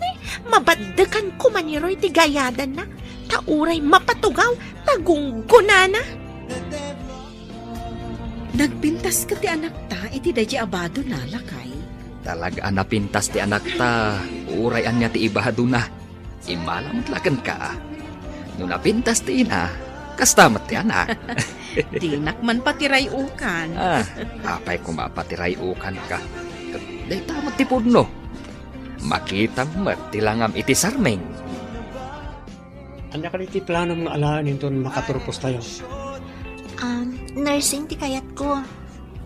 Ay, mabaddekan koma ni Roy ti gayadanna, ta uray mapatugaw, ta gunggonana. Nagpintas ket ti anakta iti daydiay a badona, lakay. Talaga a napintas ti anakta, uray ania ti ibadona. Immala met la kenka. No napintas ti ina, kasta met ti anak. Dinak man patiray-ukan. Ah, apay koma patiray-ukanka. Dayta met ti pudno. Makitam met ti langam iti sarming. Ania kadi ti planom nga alaen inton makaturpos tayo? Um, nursing ti kayatko.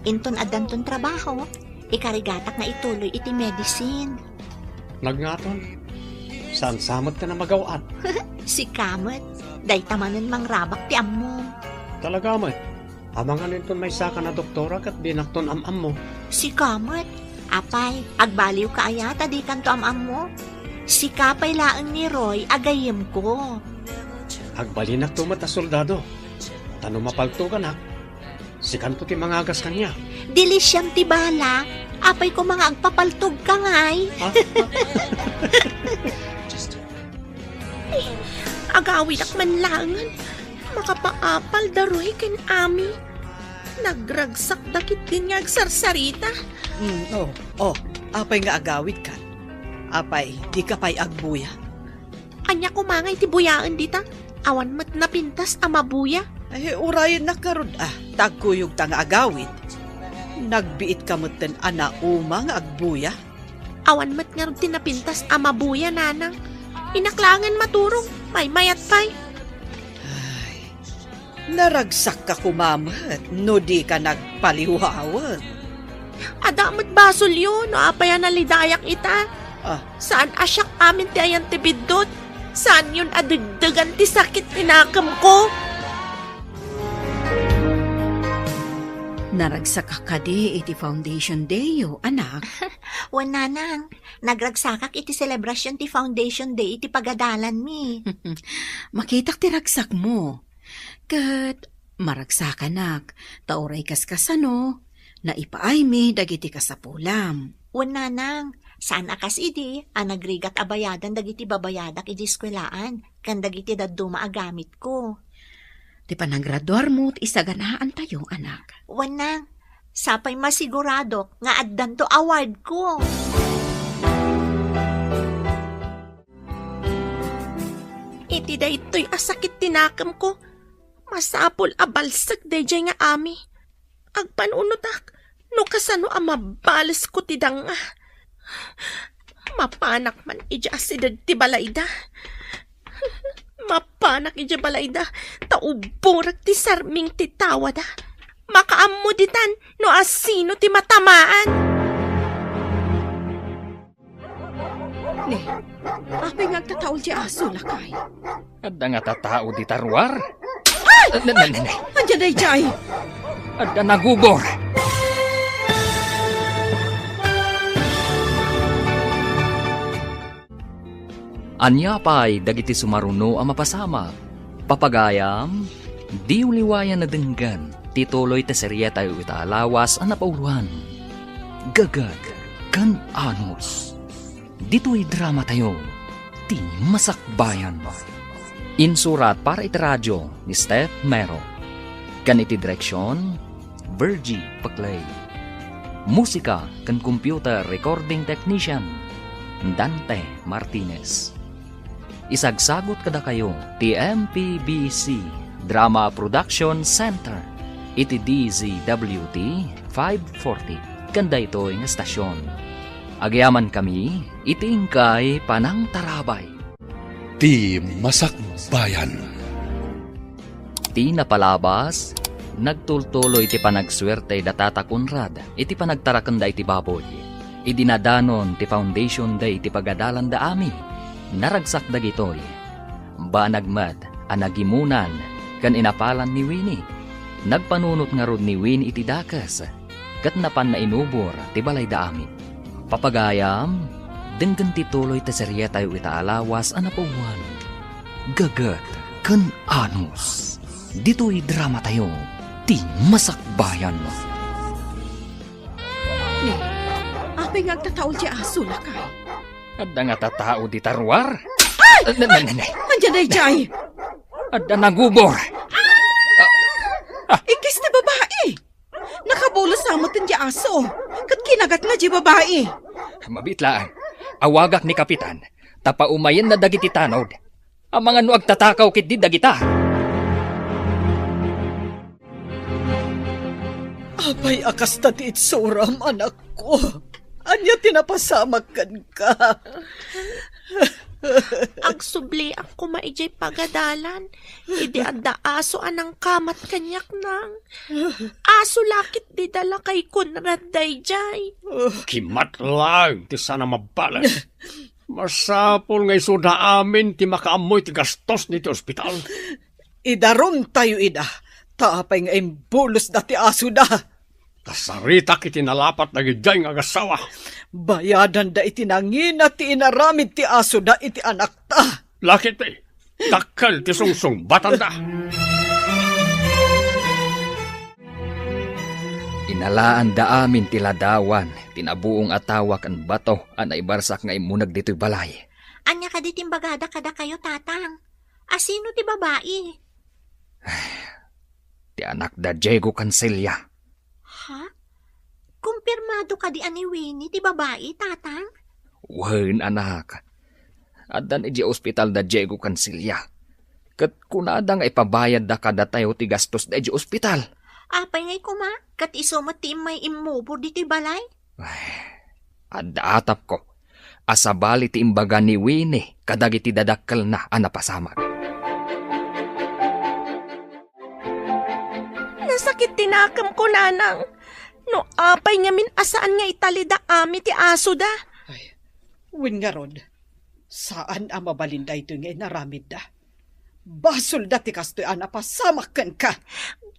Inton addanton trabaho, ikarigatak nga ituloy iti medicine. Nagngaton, saan sa met ti namagaw-at? Sika met, dayta manen mangrabak ti ammom. Talaga met, amangan inton maysaka a doktora ket dinakton am-ammo. Sika met, apay, agbaliwka aya ta dikanto am-ammo? Sika pay laeng ni Roy a gayyemko. Agbalinakto met a soldado, ta no mapaltoganak, sikanto ti mangagas kaniak. Dilisiam ti bala, apay koma nga agpapaltogka ngay. Ah? Eh, agawidak man laengen. Makapaapal da Roy ken Ami. Nagragsakda ketdin nga agsarsarita. Mm, oh, oh, apay nga agawidkan? Apay, dika pay agbuya? Ania koma nga iti buyaen dita? Awan met napintas a mabuya. Ay, urayennak ngarud, ah, ta agkuyogta nga agawid. Nagbiitka metten a nauma nga agbuya. Awan met ngarud ti napintas a mabuya, nanang. Innak laengen maturog, maymayat pay. Ay, naragsakka koma met no dika nagpaliwawen. Adda met basolyo no apay a nalidayak ita. Ah. Saan a siak amin ti ayan ti biddut. Saanyon a degdegan ti sakit ti nakemko. Naragsakka kadi iti Foundation Day-yo, anak? Wen, nanang. Nagragsakak iti selebrasyon ti Foundation Day iti pagadalanmi. Makitak ti ragsakmo. Ket maragsakanak, ta uray kaskasano, naipaaymi dagiti kasapulam. Wen, nanang, saan a kas idi a nagrigat a bayadan dagiti babayadak idi eskuelaan ken dagiti dadduma a gamitko. ti panagraduarmo ti isaganaantayo, anak. Wen, Nang, sapay masiguradok nga addanto awardko. Iti daytoy a sakit ti nakemko, masapul a balsek daydiay nga ami. Agpanunotak no kasano a mabalesko ti danga. Mapanak man idiay asideg ti balayda. Mapanak idiay balayda, ta uborek ti sarming ti tawada. Makaammo ditan no asino ti matamaan. Ne, apay nga agtataul ti aso, lakay? Adda nga tatao dita ruar? Ay! Ne, ne, ne, ne. Ania daydiay? Adda nagubor. Ania pay dagiti sumaruno a mapasamak? Papagayam, diyo liwayan a denggen ti tuloy ti serietayo ita a lawas a napauloan, Gagek ken Anos. Ditoy dramatayo, ti Masakbayan. Insurat para iti radio ni Steph Mero. Ken iti direksion, Virgie Paclay. Musika ken computer recording technician, Dante Martinez. Isagsagut kadakayo ti M P B C Drama Production Center iti D Z W T five forty ken daytoy nga estasion. Agyamankami iti inkay panangtarabay. Ti Masakbayan. Ti napalabas, nagtultuloy ti panagsuerte da Tata Conrad iti panagtarakenda iti baboy. Idi nadanon ti foundation day iti pagadalanda amin, naragsak dagitoy. Banag met a nagimunan ken inapalan ni Winnie. Nagpanunot ngarud ni Winnie iti dakes ket napanna inubor ti balayda amin. Papagayam, denggen ti tuloy ti serietayo ita a lawas a napauluan, Gagek ken Anos. Ditoy dramatayo, ti Masakbayan. Ne, apay nga agtataul ti aso, lakay? Adda nga tatao dita ruar? Ay! Ne, ne, ne, ne. Ania daydiay? Adda nagubor. Ah! Ah! Ikkis ti babai. Nakabulos sa met ti aso, ket kinagatna diay babai. Mabiit laeng. Awagak ni Kapitan, ta paumayenna dagiti tanod. Amangan no agtatakaw ketdi dagita. Apay a kasta ti itsuram, anakko? Ania ti napasamak kenka? Agsubliak koma idiay pagadalan, idi adda aso a nangkamat kaniak, Nang. Aso la ketdi da lakay Conrad daydiay. Kimat laeng ti saan a mabbales. Masapul nga isuda amin ti makaammo iti gastos ditoy ospital. Idarumtayo ida, ta apay nga imbulosda ti asoda? Ta saritak iti nalapat dagidiay nga agassawa. Bayadanda iti nangina ti inaramid ti asoda iti anakta. Lakay ti dakkel ti sungsungbatanda. Inalaanda amin ti ladawan ti nabuong a tawa ken bato a naibarsak nga immuneg ditoy balay. Ania kadi ti imbagada kadakayo, Tatang? Asino ti babai? Ti anak da Diego Cancilia. Ha? Kumpirmado kadi a ni Winnie ti babai, Tatang? Wen, anak. Addan idiay ospital da Diego Cancilia. Ket kunada nga ipabayadda kadatayo ti gastos da idiay ospital. Apay ngay koma, ket isu met ti immay immubor ditoy balay? Ay, adda atapko a sabali ti imbaga ni Winnie kadagiti dadakkelna a napasamak. Nasakit ti nakemko, Nanang. No apay ngamin a saan nga italida amin ti asoda? Ay, wen ngarud, saan a mabalin daytoy nga inaramidda. Basolda ti kastoy a napasamak kenka.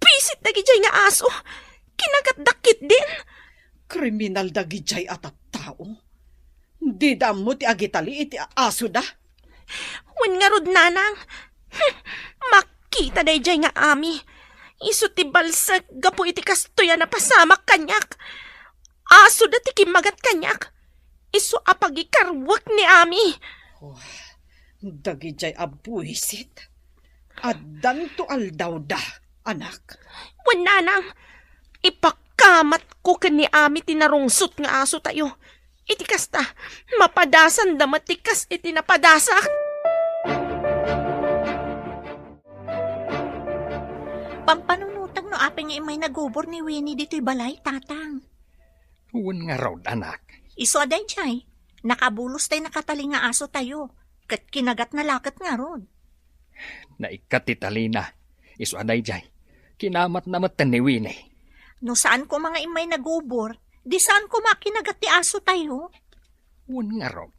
Bisit dagidiay nga aso. Kinagatda ketdin. Kriminal dagidiay a tattao. Dida ammo ti agitali iti asoda. Wen ngarud, Nanang. Hmm, makita daydiay nga ami. Isu ti balsek gapu iti kastoy a napasamak kaniak. Asoda ti kimmagat kaniak. Isu a pagikarwek ni ami. Oh, dagidiay a buisit. Addanto aldawda, anak. Wen, nanang, ipakamatko ken ni Ami ti narungsot nga asotayo. Iti kasta, mapadasanda met ti kas iti napadasak. Pampanunotek no apay nga immay nagubor ni Winnie ditoy balay, Tatang. Wen ngarud, anak. Isu a daydiay, nakabulos tay nakatali nga asotayo, ket kinagatna la ket ngarud. Naikkat ti talina. Isu a daydiay, kinamatna metten ni Winnie. No saan koma nga immay nagubor, di saan koma a kinagat ti asotayo. Wen ngarud.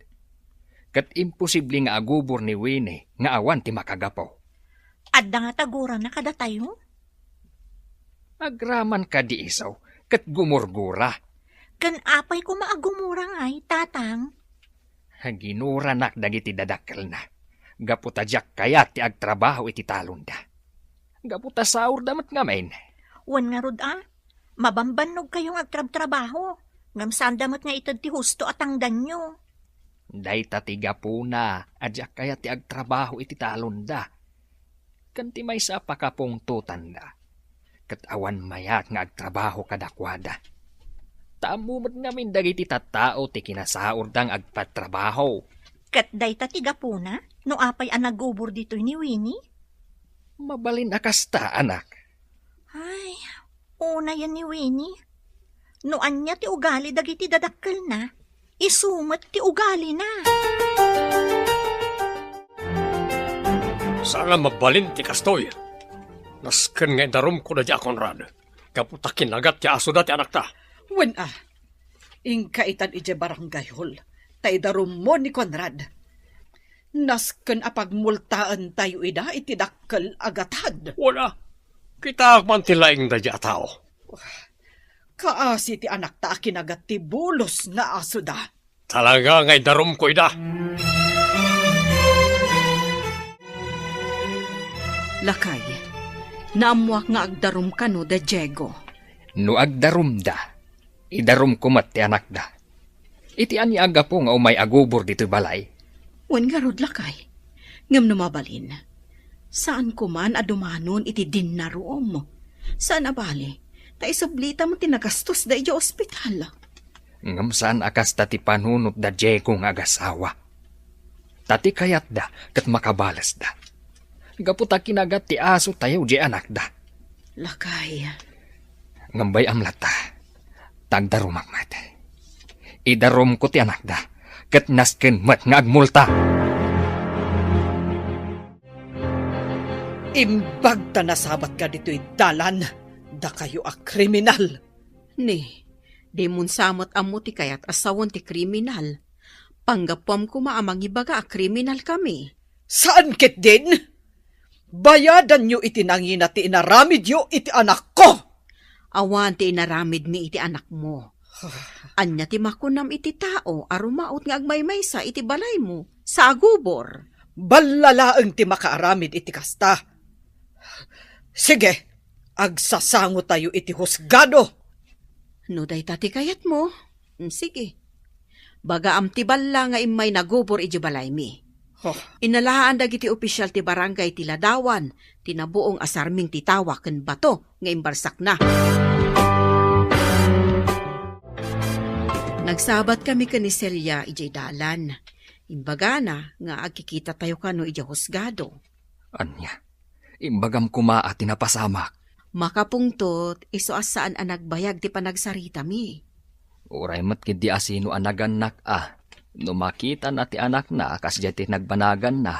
Ket imposible nga agubor ni Winnie nga awan ti makagapu. Adda nga tagurana kadatayo? Agraman kadi isu, ket gumurgura. Ken apay koma a gumura ngay, Tatang? Ginuranak dagiti dadakkelna, gapu ta diak kayat ti agtrabaho iti talonda. Gapu ta saorda met ngamin. Wen ngarud a, mabambannogkayo nga agtrabtrabaho, ngem saanda met nga ited ti husto a tangdanyo. Dayta ti gapuna a diak kayat ti agtrabaho iti talonda. Ken ti maysa a pakapungtotanda, ket awan mayat nga agtrabaho kadakuada. Ta ammo met ngamin dagiti tattao ti kinasaorda nga agpatrabaho. Ket dayta ti gapuna no apay a nagubor ditoy ni Winnie? Mabalin a kasta, anak. Ay, unayen ni Winnie. No ania ti ugali dagiti dadakkelna, isu met ti ugalina. Saan a mabalin ti kastoy. Nasken nga idarumko daydi a Conrad, gapu ta kinagat ti asoda ti anakta. Wen a, inka itan idiay barangay hall, ta idarummo ni Conrad. Nasken a pagmultaentayo ida iti dakkel a gatad. Wen a, kitaak man ti laing daydi a tao. Kaasi ti anakta a kinagat ti bulos nga asoda. Talaga nga idarumko ida. Lakay, naammoak nga agdarum kano da Diego. No agdarumda, idarumko met ti anakda. Iti ania a gapu nga umay agubor ditoy balay? Wen ngarud, lakay. Ngem no mabalin, saanko man a dumanon iti dinnarom. Saan a bali, ta isublita met ti nagastosda idiay ospital. Ngem saan a kasta ti panunot da Diego nga agasawa. Ta ti kayatda ket makabalesda. Gapu ta kinagat ti asotayo diay anakda. Lakay. Ngem bay-am latta, ta agdarumak met. Idarumko ti anakda, ket nasken met nga agmulta. Imbag ta nasabatka ditoy dalan, dakayo a kriminal. Ni, dimon sa met ammo ti kayat a sawen ti kriminal. Panggapuam koma a mangibaga a kriminal kami. Saan ketdin? Bayadanyo iti nangina ti inaramidyo iti anakko. Awan ti inaramidmi iti anakmo. Ania ti makunam iti tao a rumaot nga agmaymaysa iti balaymo sa agubor? Balla laeng ti makaaramid iti kasta. Sige, agsasangotayo iti husgado. No dayta ti kayatmo, mm, sige. Bagaam ti balla nga immay nagubor idiay balaymi. Huh. Inalaan dagiti opisial ti barangay ti ladawan ti nabuong a sarming ti tawa ken bato nga imbarsakna. Nagsabat kami ken ni Celia idiay dalan. Imbagana nga agkikitatayo kano idiay husgado. Ania? Imbagam koma a ti napasamak. Makapungtot, isu a saan a nagbayag ti panagsaritami. Uray met ketdi a sino a nagannak a, no makitana ti anakna a kasdiay ti nagbanaganna,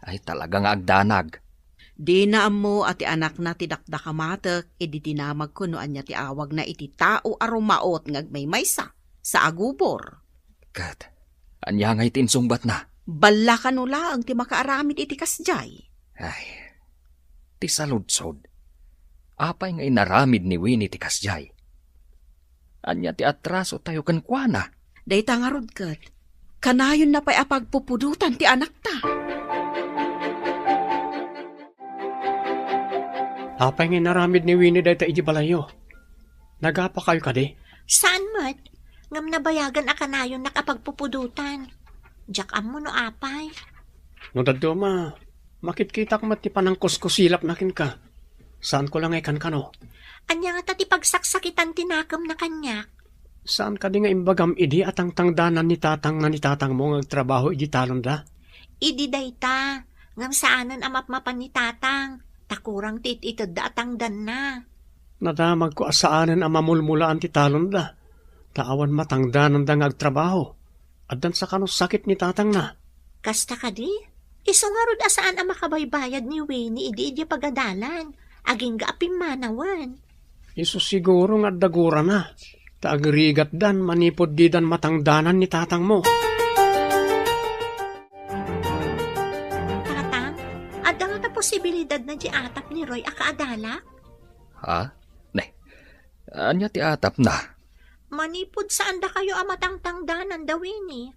ay talaga nga agdanag. Dina ammo a ti anakna ti dakdakamatek idi dinamagko no ania ti awagna iti tao a rumaot nga agmaymaysa sa agubor. Ket ania ngay ti insungbatna? Balla kano laeng ti makaaramid iti kasdiay. Ay, ti saludsod. Apay nga inaramid ni Winnie ti kasdiay? Ania ti atrasotayo kenkuana? Dayta ngarud ket, kanayonna pay a pagpupudotan ti anakta. Apay nga inaramid ni Winnie dayta idiay balayyo? Nagapakayo kadi? Saan met, ngem nabayagan a kanayonnak a pagpupudotan. Diak ammo no apay. No dadduma, Makitkitak met ti panangkuskusilapna kenka. Saanko la nga ikankano. Ania ngata ti pagsaksakitan ti nakemna kaniak? Saan kadi nga imbagam idi a tangtangdanan ni tatangna ni tatangmo nga agtrabaho idi talonda? Idi dayta, ngem saanen a mapmapan ni tatang, ta kurang ti it-itedda a tangdanna. Nadamagko a saanen a mamulmulaan ti talonda, ta awan matangdananda nga agtrabaho. Addan sa kano sakit ni tatangna. Kasta kadi? Isu ngarud a saan a makabaybayad ni Winnie idi idiay pagadalan, agingga a pimmanawen. Isu siguro nga adda gurana, ta agrigatdan manipud didan matangdanan ni tatangmo. Tatang, adda ngata posibilidad na di atap ni Roy a kaadalak? Ha? Ne, ania ti atapna? Manipud saandakayo a matangtangdanan da Winnie.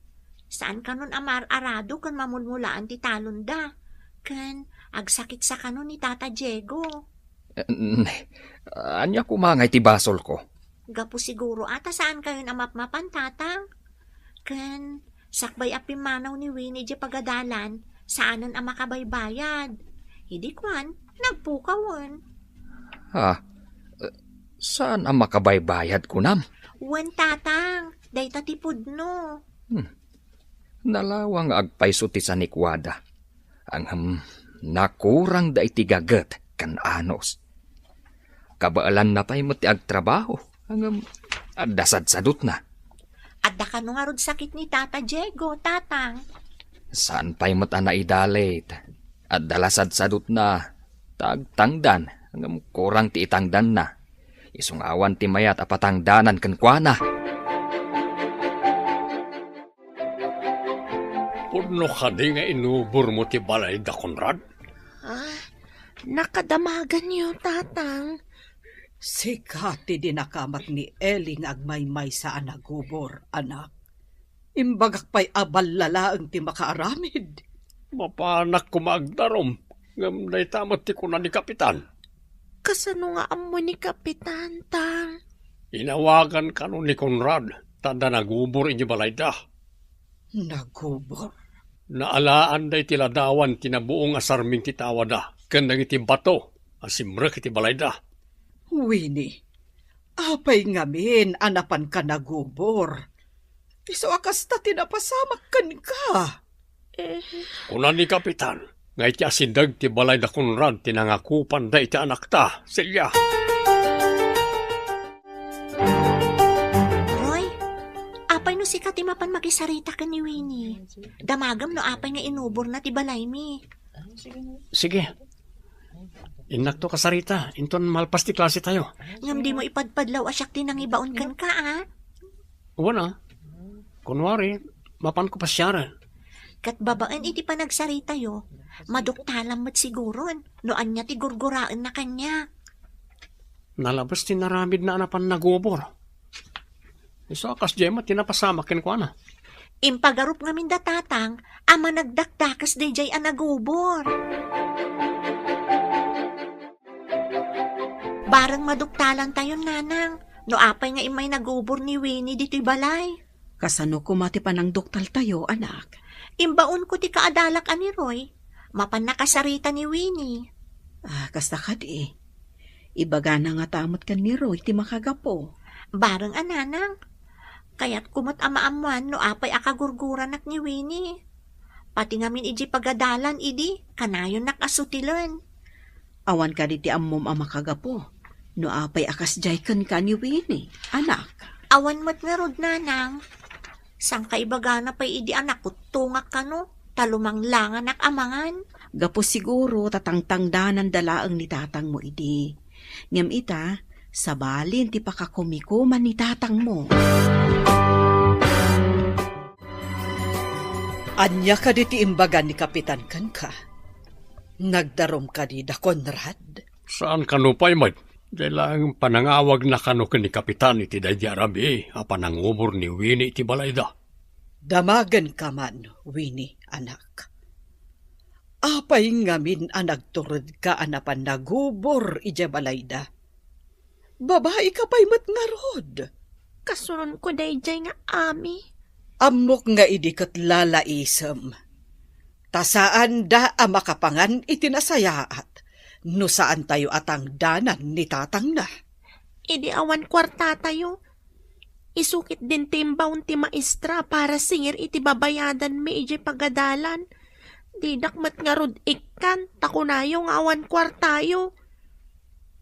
Saan kanon a mar-arado ken mamulmulaan ti talonda. Ken agsakit sa kanon ni Tata Diego. Eh, ne, ania koma nga iti basolko? Gapu siguro a ta saan kayon a mapmapan, Tatang. Ken sakbay a pimmanaw ni Winnie di pagadalan, saanen a makabaybayad. Idi kuan, nagpukawen. Ha? Eh, saan a makabaybayad, kunam? Wen, Tatang, dayta ti pudno. Hmm. Nalawang nga agpayso ti sanikuada. Ngem, nakurangda iti gaget ken anus. Kabaelanna pay met ti agtrabaho, ngem adda sadsadutna. Adda kano ngarud sakit ni Tata Diego, Tatang? Saan pay met a naidalit. Adda la sadsadutna, ta agtangdan, ngem kurang ti itangdanna. Isu nga awan ti mayat a patangdanan kenkuana. Pudno kadi nga inubormo ti balay da Conrad? Ah, nakadamaganyo, Tatang. Sika ti dinakamat ni Eli nga agmaymaysa a nagubor, anak. Imbagak pay a ballalaeng ti makaaramid. Mapanak koma agdarum, ngem dayta met ti kuna ni Kapitan. Kasano nga ammo ni Kapitan, Tang? Inawagan kano ni Conrad, ta adda nagubor idiay balayda. Nagubor? Naalaanda iti ladawan ti nabuong a sarming ti tawada ken dagiti bato a simrek iti balayda. Winnie, apay ngamin a napanka nagubor? Isu a kasta ti napasamak kenka. Eh. Kuna ni Kapitan nga iti asideg ti balay da Conrad ti nangakupanda iti anakta, Celia. Roy, apay no sika ti mapan makisarita ken ni Winnie? Damagem no apay nga inuborna ti balaymi. Sige. Innakto kasarita, inton malpas ti klase tayo. Ngem dimo ipadpadlaw a siak ti nangibaon kenka, a? Wen a. Kunwari, mapanko pasiaren. Ket babaen iti panagsaritayo, maduktalam met siguron no ania ti gurguraenna kaniak. Nalabes ti naramidna a napan nagubor. Isu a kasdiay met ti napasamak kenkuana. Impagarup ngamin da Tatang a managdakdakes daydiay a nagubor. Bareng maduktalantayon, Nanang, no apay nga immay nagubor ni Winnie ditoy balay. Kasano koma ti panangduktaltayo, anak? Imbaonko ti kaadalak a ni Roy. Mapan nakasarita ni Winnie. Ah, kasta kadi. Ibagana ngata met ken ni Roy ti makagapu. Bareng a, Nanang. Kayatko met a maammoan no apay a kagurguranak ni Winnie. Pati ngamin idiay pagadalan idi, kanayonnak a sutilen. Awan kadi ti ammom a makagapu no apay a kasdiay kenka ni Winnie, anak? Awan met ngarud, Nanang. Sangkaibagana pay idi a nakuttongak kano, ta lumanglanganak a mangan. Gapu siguro ta tangtangdananda laeng ni tatangmo idi. Ngem ita, sabalin ti pakakumikuman ni tatangmo. Ania kadi ti imbaga ni Kapitan kenka? Nagdarum kadi da Conrad? Saan kano pay met. Diay laeng panangawagna kano ken ni Kapitan iti daydi a rabii a panangubor ni Winnie iti balayda. Damagenka man, Winnie, anak. Apay ngamin a nagturedka a napan nagubor idiay balayda? Babaika pay met ngarud. Kasunonko daydiay nga ami. Ammok nga idi ket lalaisem. Ta saanda a makapangan iti nasayaat no saantayo a tangdanan ni tatangna. Idi awan kuartatayo, isu ketdin ti imbawon ti maestra para singir iti babayadanmi idiay pagadalan. Dinak met ngarud ikkan ta kunayo nga awan kuartayo.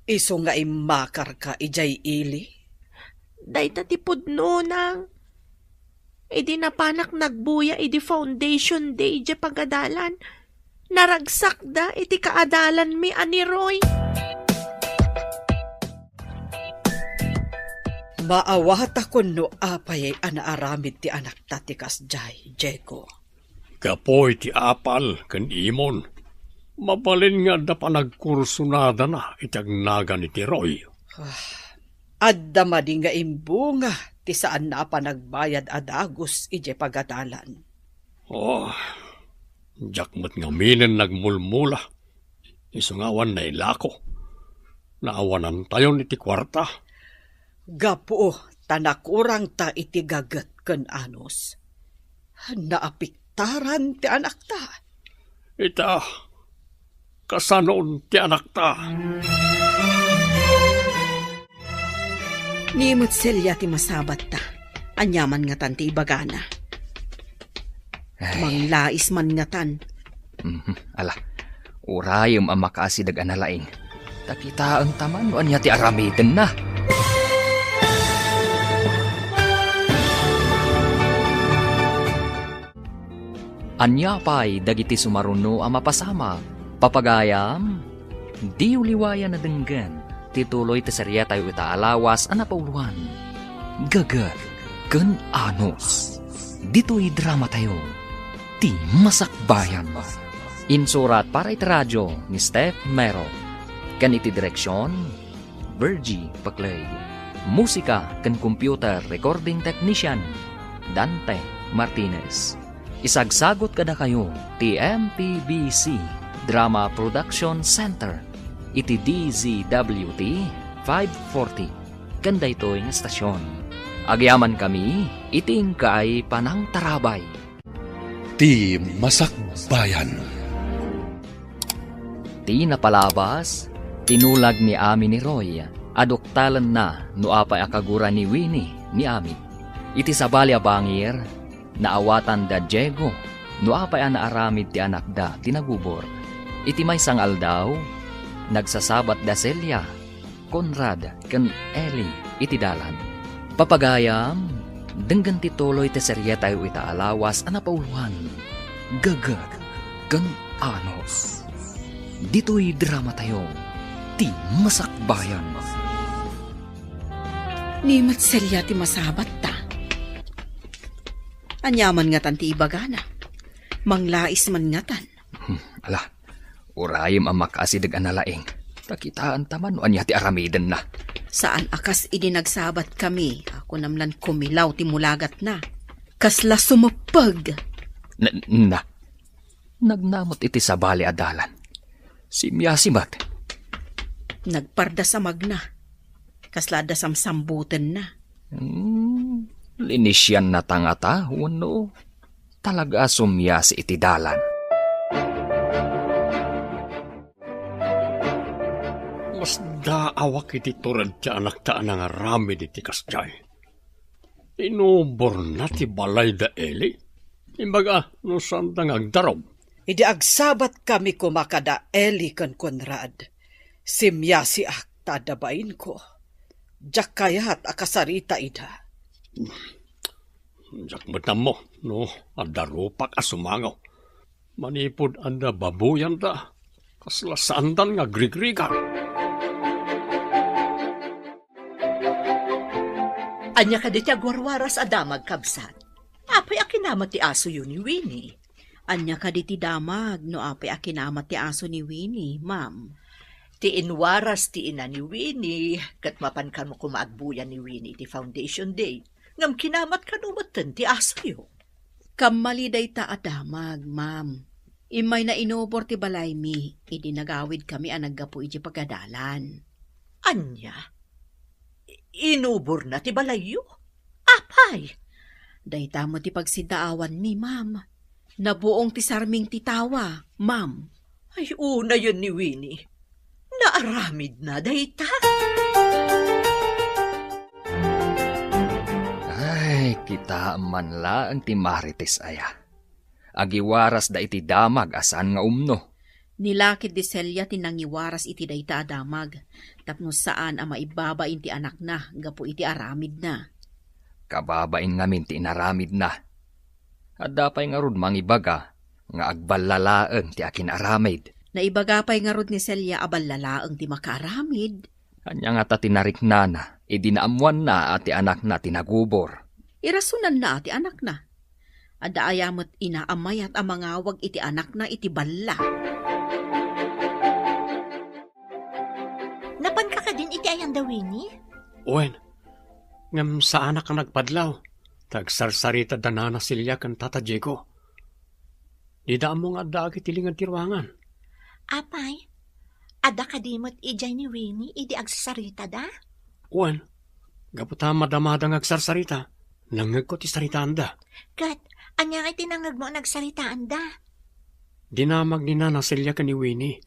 Isu nga immakarka idiay ili? Dayta ti pudno, nang. Idi napanak nagbuya idi Foundation Day idiay pagadalan, naragsakda iti kaadalanmi a ni Roy. Maawatak no apay a naaramid ti anakta ti kasdiay, Diego. Gapu iti apal ken imon, mabalin nga adda panagkursunadana iti agnagan iti Roy. Ah, adda madi nga imbunga ti saanna a panagbayad a dagus idiay pagadalan. Oh, diak met ngaminen nagmulmula. Isu nga awan nailako. Naawanantayon iti kuarta. Gapu ta nakurangta iti gaget ken anus, naapektaran ti anakta. Ita, kasanon ti anakta? Ni met Celia ti masabatta. Ania man ngatan ti ibagana? Ay. Manglais man ngatan. Mhm. Ala, urayem a makaasideg a nalaing. Ta kitaenta man no ania ti aramidenna. Ania pay dagiti sumaruno a mapasamak? Papagayam, diyo liwayan a denggen ti tuloy ti serietayo ita a lawas a napauloan, Gaget ken Anus. Ditoy dramatayo, Ti Masakbayan. Insurat para iti radio ni Steph Mero, ken iti direksion, Virgie Paclay. Musika ken computer recording technician, Dante Martinez. Isagsagut kadakayo ti M P B C Drama Production Center iti D Z W T five forty ken daytoy nga estasion. Agyamankami iti inkaay panangtarabay. Ti Masakbayan. Ti napalabas, tinulag ni Ami ni Roy a duktalenna no apay a kagura ni Winnie ni Ami. Iti sabali a bangir, naawatan da Diego no apay a naaramid ti anakda ti nagubor. Iti maysa nga aldaw, nagsasabat da Celia, Conrad, ken Ellie iti dalan. Papagayam, denggen ti tuloy ti serietayo ita a lawas a napauloan, Gaget ken Anus. Ditoy dramatayo, Ti Masakbayan. Ni met Celia ti masabatta. Ania man ngatan ti ibagana? Manglais man ngatan. Hmm, ala, urayem a makaasideg a nalaing. Ta kitaenta man no ania ti aramidenna. Saan a kas idi nagsabatkami a kunam lan kumilaw ti mulagatna. Kasla sumeppeg. Na, na, Nagnamot iti sabali a dalan. Simmiasi met. Nagpardas a magna. Kasla adda samsambutenna. Hmm, linisiannata ngata wenno talaga a summiasi iti dalan? Masdaawak iti tured ti anakta a nangaramid iti kasdiay. Inuborna ti balay da Eli. Imbaga no saanda nga agdarub. Idi agsabatkami koma kada Eli ken Conrad, simmiasiak ta adda bainko. Diak kayat a kasarita ida. Diak met ammo no adda rupak a sumango. Manipud adda baboyanda, kasla saandan nga agrigrigat. Ania kadi ti agwarwaras a damag, kabsat? Apay a kinamat ti asoyo ni Winnie? Ania kadi ti damag no apay a kinamat ti aso ni Winnie, ma'am? Ti inwaras ti ina ni Winnie, ket mapan kano koma agbuya ni Winnie iti Foundation Day. Ngem kinamat kano metten ti asoyo. Kammali dayta a damag, ma'am. Immayna inubor ti balaymi idi nagawidkami a naggapu idiay pagadalan. Ania? I-, inuborna ti balayyo? Apay? Dayta met ti pagsiddaawanmi, ma'am. Nabuong ti sarming ti tawa, ma'am. Ay, unayen ni Winnie. Naaramidna dayta. Ay, kitaem man laeng ti Marites aya. Agiwarasda iti damag a saan nga umno. Ni lakid di Celia ti nangiwaras iti dayta a damag, tapno saan a maibabain ti anakna gapu iti aramidna. Kababain ngamin ti inaramidna. Adda pay ngarud mangibaga nga agballa laeng ti akin-aramid. Naibaga pay ngarud ni Celia a balla laeng ti makaaramid. Ania ngata ti nariknana idi naammoanna a ti anakna ti nagubor? Irasunanna a ti anakna. Adda aya met ina a mayat a mangawag iti anakna iti balla? Napanka kadin iti ayanda, Winnie? Wen, ngem saanak a nagpadlaw, ta agsarsarita da Nana Celia ken Tata Diego. Dida ammo nga addaak iti linged ti ruangan. Apay, adda kadi met idiay ni Winnie idi agsasaritada? Wen, gapu ta madamada nga agsarsarita, nangngegko ti saritaanda. Ket, ania nga iti nangngegmo a nagsaritaanda? Dinamag ni Nana Celia ken ni Winnie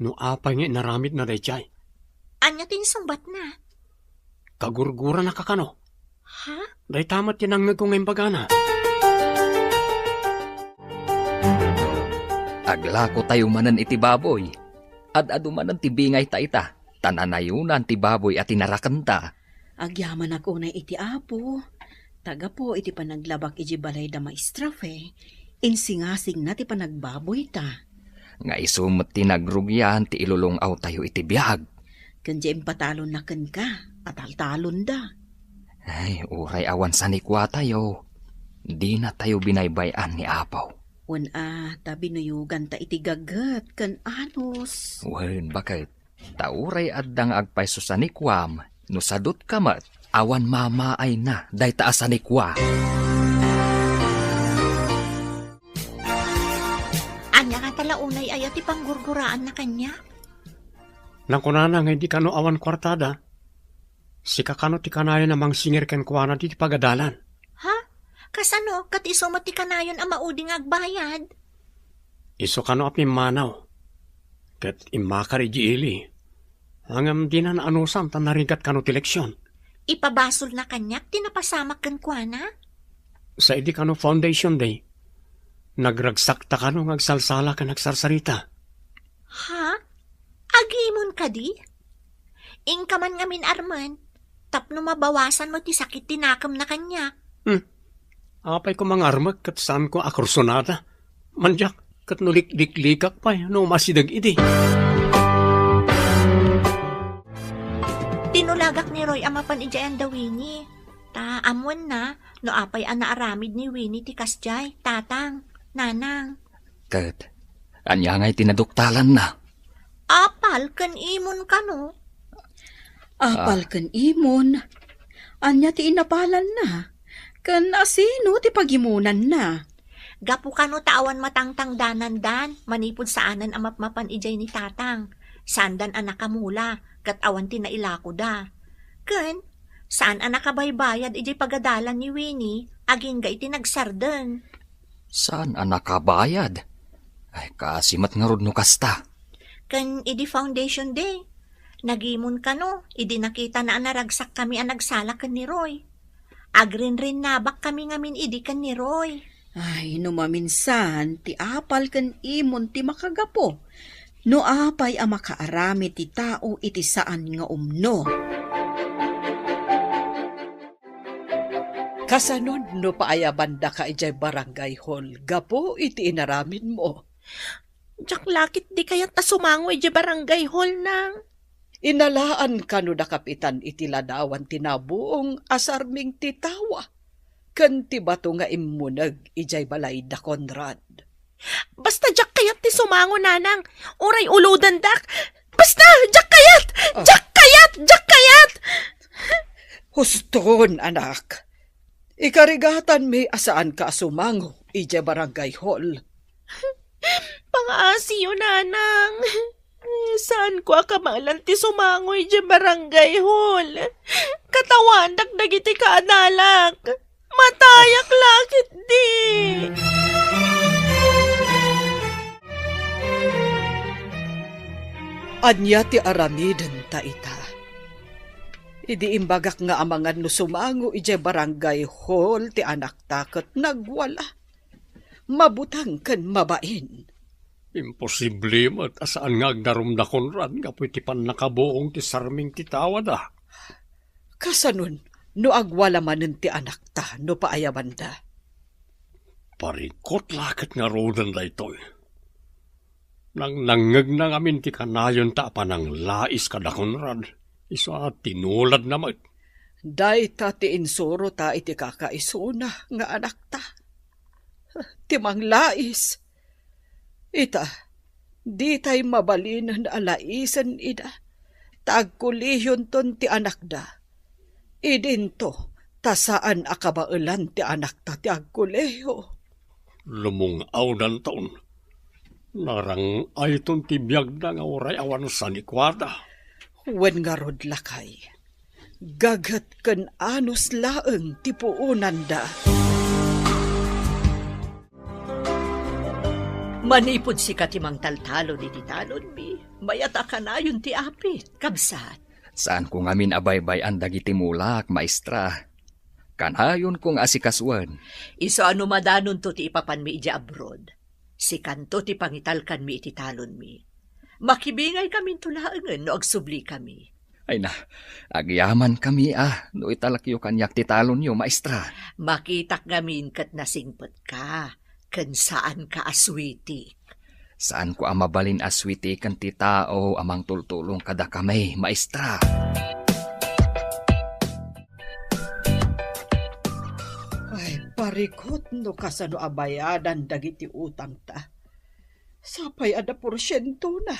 no apay nga inaramidna daydiay. Ania ti insungbatna? Kagurgurana ka kano? Ha? Dayta met ti nangngegko nga imbagana. Aglakotayo manen iti baboy. Ad-adu manen ti bingayta ita, ta nanayonan ti baboy a tinarakenta. Agyamanak unay iti Apo, ta gapu iti panaglabak iti balay da Maestra Fe, insingasingna ti panagbaboyta. Nga isu met ti nagrugian ti ilulong-awtayo iti biag. Ken diay impatalonna kenka, a taltalonda. Ay, uray awan sanikuatayo, dinatayo binaybay-an ni Apo. Wen a, ta binuyoganta iti gaget ken anus. Wen, baket. Ta uray adda nga agpayso sanikuam, no sadutka met, awan mamaayna dayta a sanikua. Ania ngata la unay aya ti panggurguraanna kaniak? Nakunana nga idi kano awan kuartada, sika kano ti kanayon a mangsingir kenkuana iti pagadalan. Ha? Kasano ket isu met ti kanayon a maudi nga agbayad? Isu kano a pimmanaw, ket immakar idiay ili. Ngem dina naanusan ta narigat kano ti leksion. Ipabasolna kaniak ti napasamak kenkuana? Sa idi kano Foundation Day, nagragsakta kano nga agsalsala ken agsarsarita. Ha? Agimon kadi? Inka man ngamin armen, tapno mabawasan mo ti sakit ti nakemna kaniak. Hmm. Apay ko mangarmek ket saanko a kursunada? Mandiak, ket no likliklikak pay no umasideg idi. Tinulagak ni Roy a mapan idiay anda Winnie. Ta ammoenna no apay a naaramid ni Winnie ti kasdiay, Tatang, Nanang. Ket ania ngay ti naduktalanna? Apal ken imon kano. Apal Ah. ken imon. Ania ti inapalanna? Ken asino ti pagimonanna? Gapu kano ta awan matangtangdanandan, manipud saanen a mapmapan idiay ni Tatang. Saandan a nakamula, ket awan ti nailakoda. Ken, saan a nakabaybayad idiay pagadalan ni Winnie, agingga iti nagsardeng. Saan a nakabayad? Ay, kaasi met ngarud no kasta. Ken idi Foundation Day, nagimon kano, idi nakitana a naragsakkami a nagsala ken ni Roy. Agrinrinnabakkami ngamin idi ken ni Roy. Ay, no maminsan, ti apal ken imon ti makagapu. No apay a makaaramid ti tao iti saan nga umno. Kasanon no paayabandaka idiay barangay hall gapu iti inaramidmo? Diak la ketdi kayat a sumango idiay barangay hall, Nang. Inalaan kano da Kapitan iti ladawan ti nabuong a sarming ti tawa ken ti bato nga immuneg idiay balay da Conrad. Basta diak kayat ti sumango, Nanang. Uray ulodendak. Basta, diak kayat! Ah. Diak kayat! Diak kayat! Huston, anak. Ikarigatanmi a saanka a sumango idiay barangay hall. Pangaasiyo, Nanang. Saanko a kabaelan ti sumango idiay barangay hall. Katawanak dagiti kaadalak. Matayak la ketdi. Ania ti aramidenta ita? Idi imbagak nga amangan no sumango idiay barangay hall ti anakta ket nagwala. Mabuteng ken mabain. Imposible met a saan nga agdarum da Conrad gapu iti pannakabuong ti sarming ti tawada. Kasanon no agwala manen ti anakta no paayabanda? Parikot la ket ngaruden daytoy. Nangnangngegna ngamin ti kanayonta a pananglais kada Conrad, isu a tinuladna met. Dayta ti insurota iti kakaisuna nga anakta. Ti manglais. Ita, ditay mabalinen a laisen ida, ta agkolehionton ti anakda. Idinto, ta saan a kabaelan ti anakta ti agkolehiyo. Lumung-awdanton. Narang-ayton ti biagda nga uray awan sanikuada. Wen ngarud, lakay, gaget ken anus laeng ti puonanda. Manipud sika ti mangtaltalon iti talonmi, mayat a kanayon ti apit, kabsat. Saanko ngamin a baybay-an dagiti mulak, maestra. Kanayonko nga asikasuen. Isu a no madanonto ti ipapanmi idiay abroad, sikanto ti pangitalkanmi iti talonmi. Makibingaykaminto laengen no agsublikami. Ay na, agyamankami a no italekyo kaniak ti talonyo, maestra. Makitak ngamin ket nasingpetka, ken saanka a suiti. Saanko a mabalin a suitiken ti tao a mangtultulong kadakami, maestra. Ay, parikot no kasano a bayadan dagiti utangta. Sapay adda porsientona.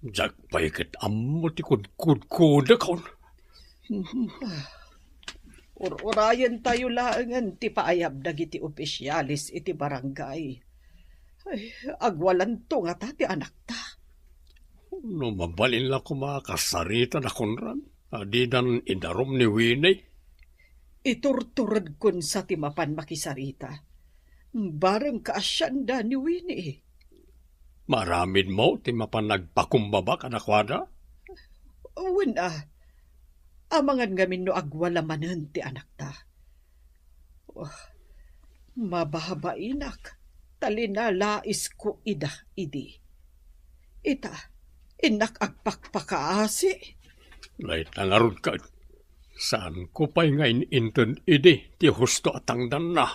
Diak pay ket ammo ti kudkudkodakon. Ur-urayentayo laengen ti paayab dagiti opisiales iti barangay. Ay, agwalanto ngata ti anakta. No mabalin la koma a kasarita da Conrad, a didan idarum ni Winnie. Iturturedkon sa ti mapan makisarita. Bareng kaasianda ni Winnie. Maaramidmo ti mapan agpakumbaba kadakuada? Wen a, amangan ngamin no agwala manen ti anakta. Oh, mababainak, ta linalaisko ida idi. Ita, innak agpakpakaasi. Dayta ngarud ket, saanko pay nga in-inted idi ti husto a tangdanna.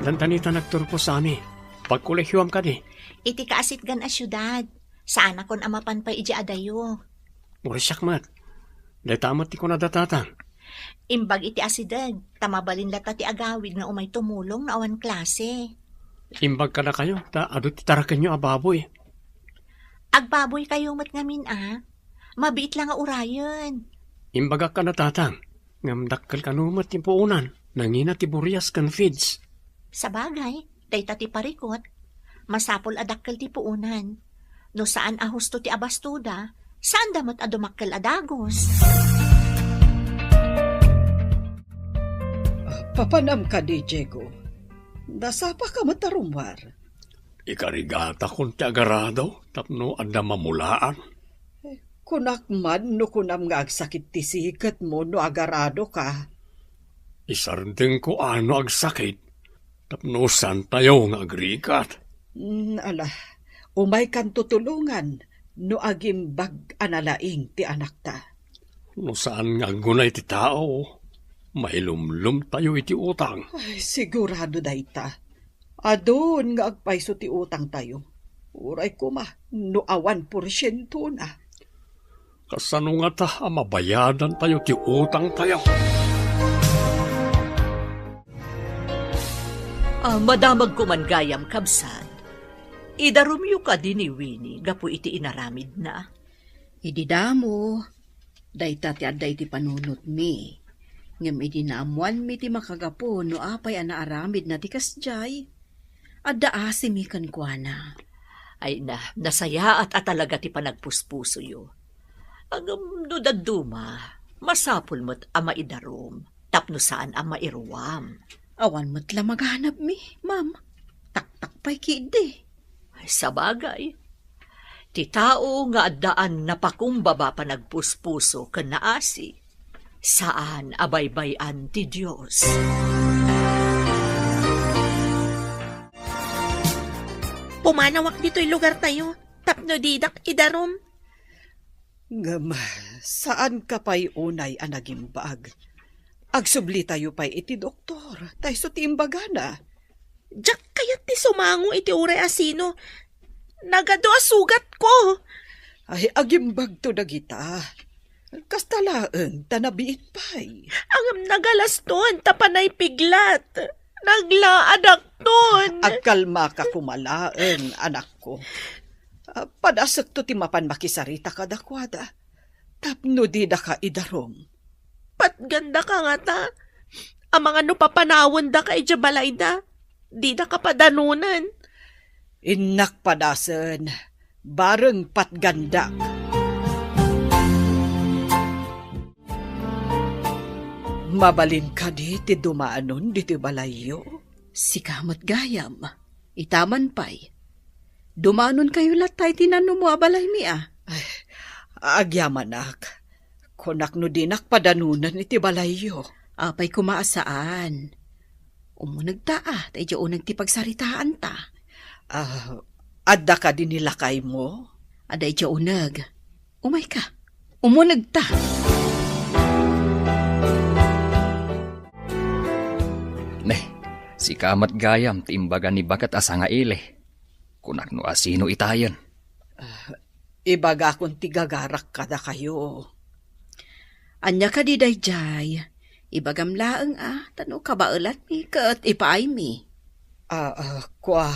Dandanita nagturpo, Sami. Pagkolehioam kadi? Iti kaasitgan a siudad. Saanakon a mapan pay idiay adayo. Uray siak met. Dayta met ti kunada tatang. Imbag iti asideg, ta mabalin latta ti agawid nga umay tumulong no awan klase. Imbag kadakayo, ta adu ti tarakenyo a baboy. Agbaboykayo met ngamin a. Mabiit la nga urayen. Imbagak kada tatang, ngem dakkel kano met ti puonan, nangina ti burias ken feeds. Sabagay, dayta ti parikot. Masapul a dakkel ti puonan. No saan a husto ti abastoda, saanda met a dumakkel a dagus. Papanam kadi, Diego? Nasapaka met a rummuar. Ikarigatakon ti agarado tapno adda mamulaan. Kunak man no kunam nga agsakit ti siketmo no agaradoka. Isardengko a no agsakit tapno saantayo nga agrigat. Mm, ala, umaykanto tulongan no agimbag a nalaing ti anakta. No saan nga aggunay ti tao, mailumlomtayo iti utang. Ay, sigurado dayta. Adun nga agpayso ti utangtayo. Uray koma no awan porsientona. Kasano ngata a mabayadantayo ti utangtayo? Ah, madamagko man gayam, kabsat. Idarumyo kadi ni Winnie gapu iti inaramidna? Idi damo, dayta ti adda iti panunotmi. Ngem idi naammoanmi ti makagapu no apay a naaramidna ti kasdiay, adda asimi kenkuana. Ay na, nasayaat a talaga ti panagpuspusoyo. Ngem no dadduma, masapul met a maidarum tapno saan a mairuam. Awan met la maganabmi, ma'am. Taktak pay ketdi. Sabagay, ti tao nga addaan napakumbaba panagpuspuso ken naasi, saan a baybay-an ti Dios. Pumanawak ditoy lugartayo, tapno didak idarum. Ngem, saanka pay unay a nagimbag? Agsublitayo pay iti doktor, ta isu ti imbagana. Diak kayat ti sumango iti uray a sino. Nagadu a sugatko. Ay, agimbagto dagita. Kasta laeng ta nabiit pay. Ngem nagalaston ta panay piglat. Naglaadakton. Agkalmaka koma laeng, anakko. Ah, padasekto ti mapan makisarita kadakuada. Tapno didaka idarum. Patgandaka ngata. Amangan no papanawendaka idiay balayda. Didaka padanunen. Innak padasen, bareng patgandak. Mabalin kadi ti dumanon ditoy balayyo? Sika met gayam, itaman pay. Dumanonkayo latta iti nanumo a balaymi a. Ay, agyamanak. Kunak no dinak padanunen iti balayyo. Apay koma a saan. Umunegta a, ta idiay uneg ti pagsaritaanta. Ah, adda kadi ni lakaymo? Adda idiay uneg. Umayka. Umunegta. Ne, sika met gayam ti imbaga ni baket a sangaili. Kunak no asino itayen. Ah, ibagakon ti gagarak kadakayo. Ania kadi daydiay? Ibagam laeng a, ta no kabaelatmi ket ipaaymi. Ah, ah, kua,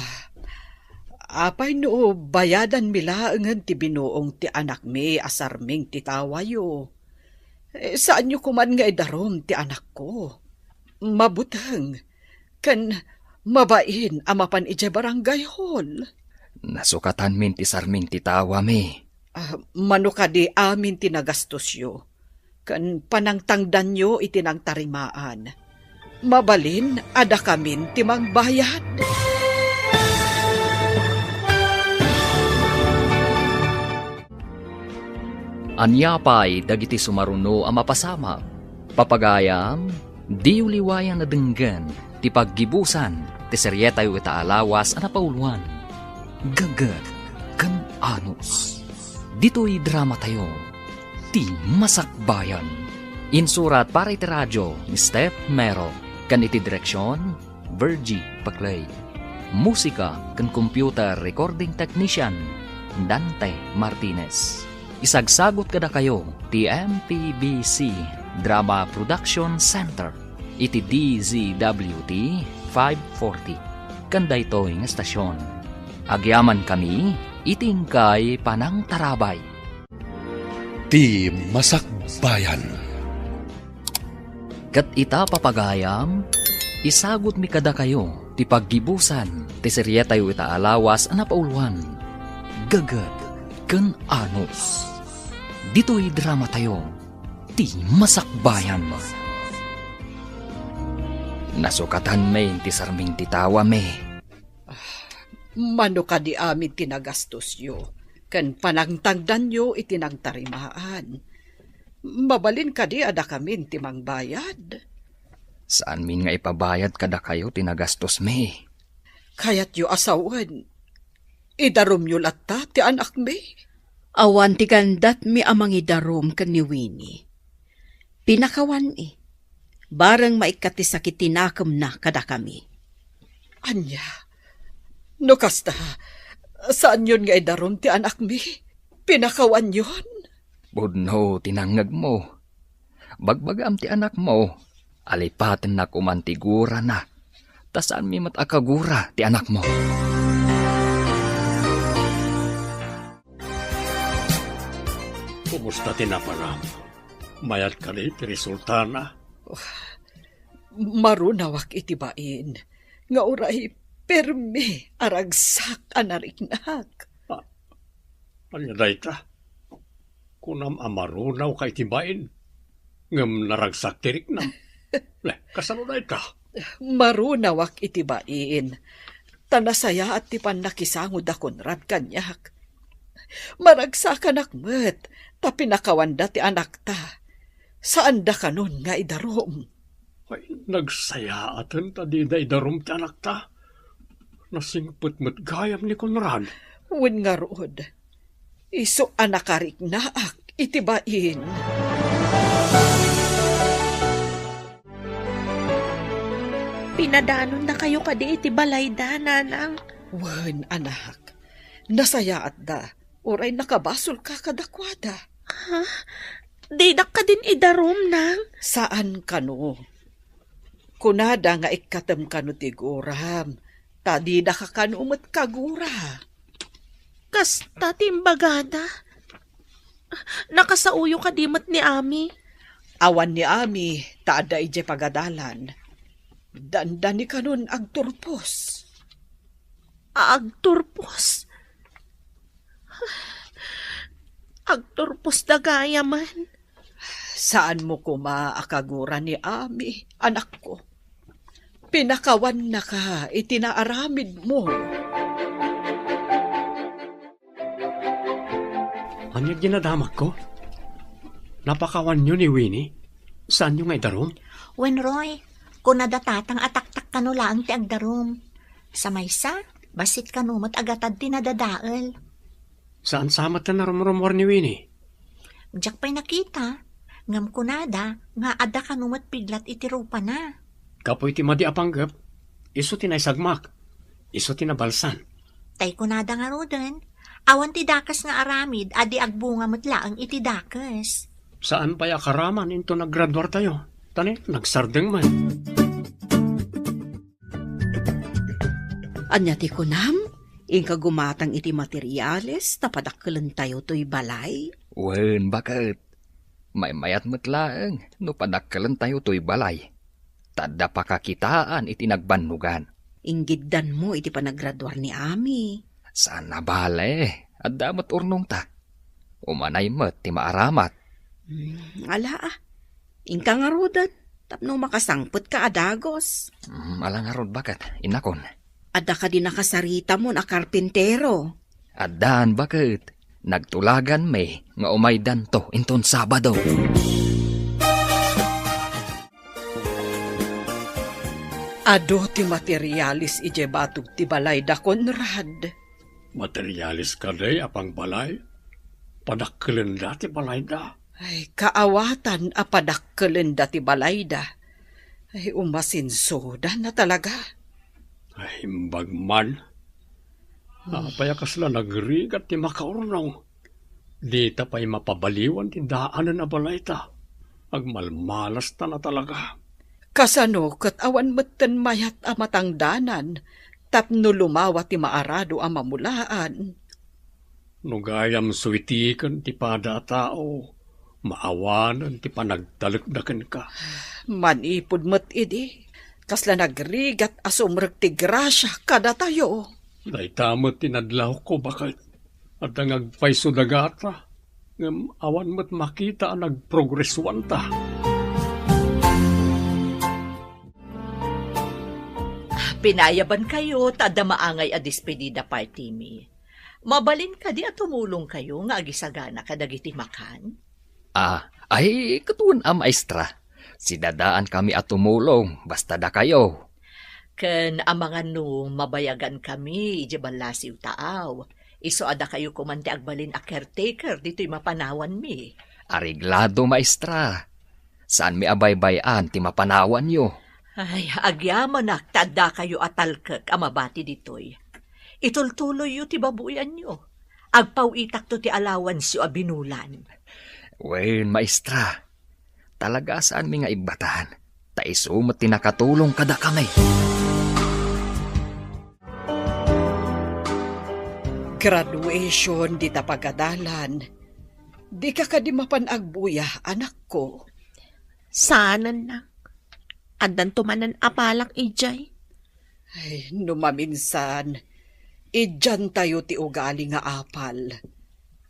apay no bayadanmi laengen ti binuong ti anakmi a sarming ti tawayo? Eh, saanyo koman nga idarum ti anakko. Mabuteng, ken mabain a mapan idiay barangay hall. Nasukatanmin ti sarming ti tawami. Ah, mano kadi amin ti nagastosyo, ken panangtangdanyo iti nangtarimaan. Mabalin a dakamin ti mangbayad. Ania pay dagiti sumaruno a mapasamak? Papagayam, diyo liwayan a denggen ti paggibusan ti serietayo ita a lawas a napauluan, Gagget ken Anus. Ditoy dramatayo, Ti Masakbayan. Insurat para iti radio ni Steph Mero, ken iti direksion, Virgie Paclay. Musika ken computer recording technician, Dante Martinez. Isagsagut kadakayo ti M P B C Drama Production Center iti D Z W T five forty. Ken daytoy nga estasion, agyamankami iti inkay panangtarabay. Ti Masakbayan. Ket ita, papagayam, isagutmi kadakayo ti paggibusan ti serietayo ita a lawas a napauluan, Gagget ken Anus. Ditoy dramatayo, Ti Masakbayan. Nasukatanmi ti sarming ti tawami. Ah, mano kadi amin ti nagastosyo, ken panangtangdanyo iti nangtarimaan? Mabalin kadi a dakamin ti mangbayad? Saanmin nga ipabayad kadakayo ti nagastosmi. Kayatyo a sawen, idarumyo latta ti anakmi? Awan ti gandatmi a mangidarum ken ni Winnie. Pinakawanmi. Bareng maikkat ti sakit ti nakemna kadakami. Ania? No kasta, saanyon nga idarum ti anakmi? Pinakawanyon? Pudno ti nangngegmo. Bagbagam ti anakmo, alipatennak koman ti gurana, ta saanmi met a kagura ti anakmo. Kumusta ti naparam? Mayat kadi ti resultana? Marunawak iti bain nga uray permi a ragsak a nariknak. Ah, ania dayta? Kunam a marunawka iti bain, ngem naragsak ti riknam. Ne, kasano dayta? Marunawak iti bain. ta nasayaat ti pannakisango da Conrad kaniak. Maragsakanak met ta pinakawanda ti anakta. Saanda kanon nga idarum. Ay, nagsayaaten ta dida idarum ti anakta. Nasingpet met gayam ni Conrad. Wen ngarud, isu a nakariknaak iti bain. Pinadanonnakayo kadi iti balayda, nanang? Wen, anak. Nasayaatda. Uray nakabasolka kadakuada. Ha? Dinak kadin idarum, nang? Saan kano. Kunada nga ikkatem kano ti guram, ta didaka kano met kagura. Kasta ti imbagada. Nakasaoyo kadi met ni Ami? Awan ni Ami, ta adda idiay pagadalan. Dandani kanon agturpos. Agturpos? Agturpos da gayamen. Saanmo koma a kagura ni Ami, anakko. Pinakawannaka iti naaramidmo. Ania ti nadamagko? Napakawanyo ni Winnie? Saanyo nga idarum? Wen, Roy, kuna da tatang a taktak kano laeng ti agdarum. Sa maysa, bassit kano met agatad ti nadadael. Saan sa met ti narumrumuar ni Winnie? Diak pay nakita, ngem kunada nga adda kano met piglat iti rupana. Gapu iti madi a panggep, isu ti naisagmak, isu ti nabalsan. Tay kunada ngaruden, awan ti dakes nga aramid a di agbunga met laeng iti dakes. Saan pay a karaman inton naggraduartayo, ta ni, nagsardeng man. Ania ti kunam? Inka gumatang iti materiales ta padakkelentayo toy balay? Wen, baket. Maymayat met laeng no padakkelentayo toy balay. Ta adda pakakitaan iti nagbannogan. Inggiddanmo iti panagraduar ni Ami. Saan a bale, adda met urnongta. Umanay met ti maaramat. Hmm, ala, ah. Inka ngaruden, tapno makasangpetka a dagus. Hmm, ala ngarud, baket, innakon. Adda kadi nakasaritamon a karpintero? Addan, baket. Nagtulaganmi nga umaydanto inton Sabado. Adu ti materialis idiay batog ti balayda, Conrad. Materialis kadi a pangbalay? Padakkelenda ti balayda? Ay, kaawatan a padakkelenda ti balayda. Ay, umasinsuda na talaga. Ay, imbag man. Apay a kasla nagrigat ti makaurnong? Dita pay mapabaliwan ti daanen a balayta. Agmalmalasta na talaga. Kasano ket awan metten mayat a matangdanan tapno lumawa ti maarado a mamulaan? No gayam suitiken ti pada a tao, maawanen ti panagtalekda kenka. Manipud met idi, kasla nagrigat a sumrek ti grasia kadatayo. Dayta met ti nadlawko, baket. Adda nga agpayso dagata, ngem awan met makita a nagprogresuanta. Pinayabankayo ta adda maangay a despedida party mi. Mabalin kadi a tumulongkayo nga agisagana kadagiti makan? Ah, ay, ket wen a, maestra. Sidadaankami a tumulong, basta dakayo. Ken amangan no mabayagankami idiay ballasiw taaw. Isu a dakayo koman ti agbalin a caretaker ditoy mapanawanmi. Areglado, maestra. Saanmi a baybay-an ti mapanawanyo. Ay, agyamanak ta addakayo a talkek a mabati ditoy. Itultuloyyo ti babuyanyo. Agpaw-itakto ti allowanceyo a binulan. Wen, maestra. Talaga saanmi nga ibbatan. Ta isu met ti nakatulong kadakami. Graduation dita pagadalan. Dika kadi mapan agbuya, anakko? Saanen, nak. Addanto manen a palak idiay. Ay, no maminsan, idiantayo ti ugali nga apal.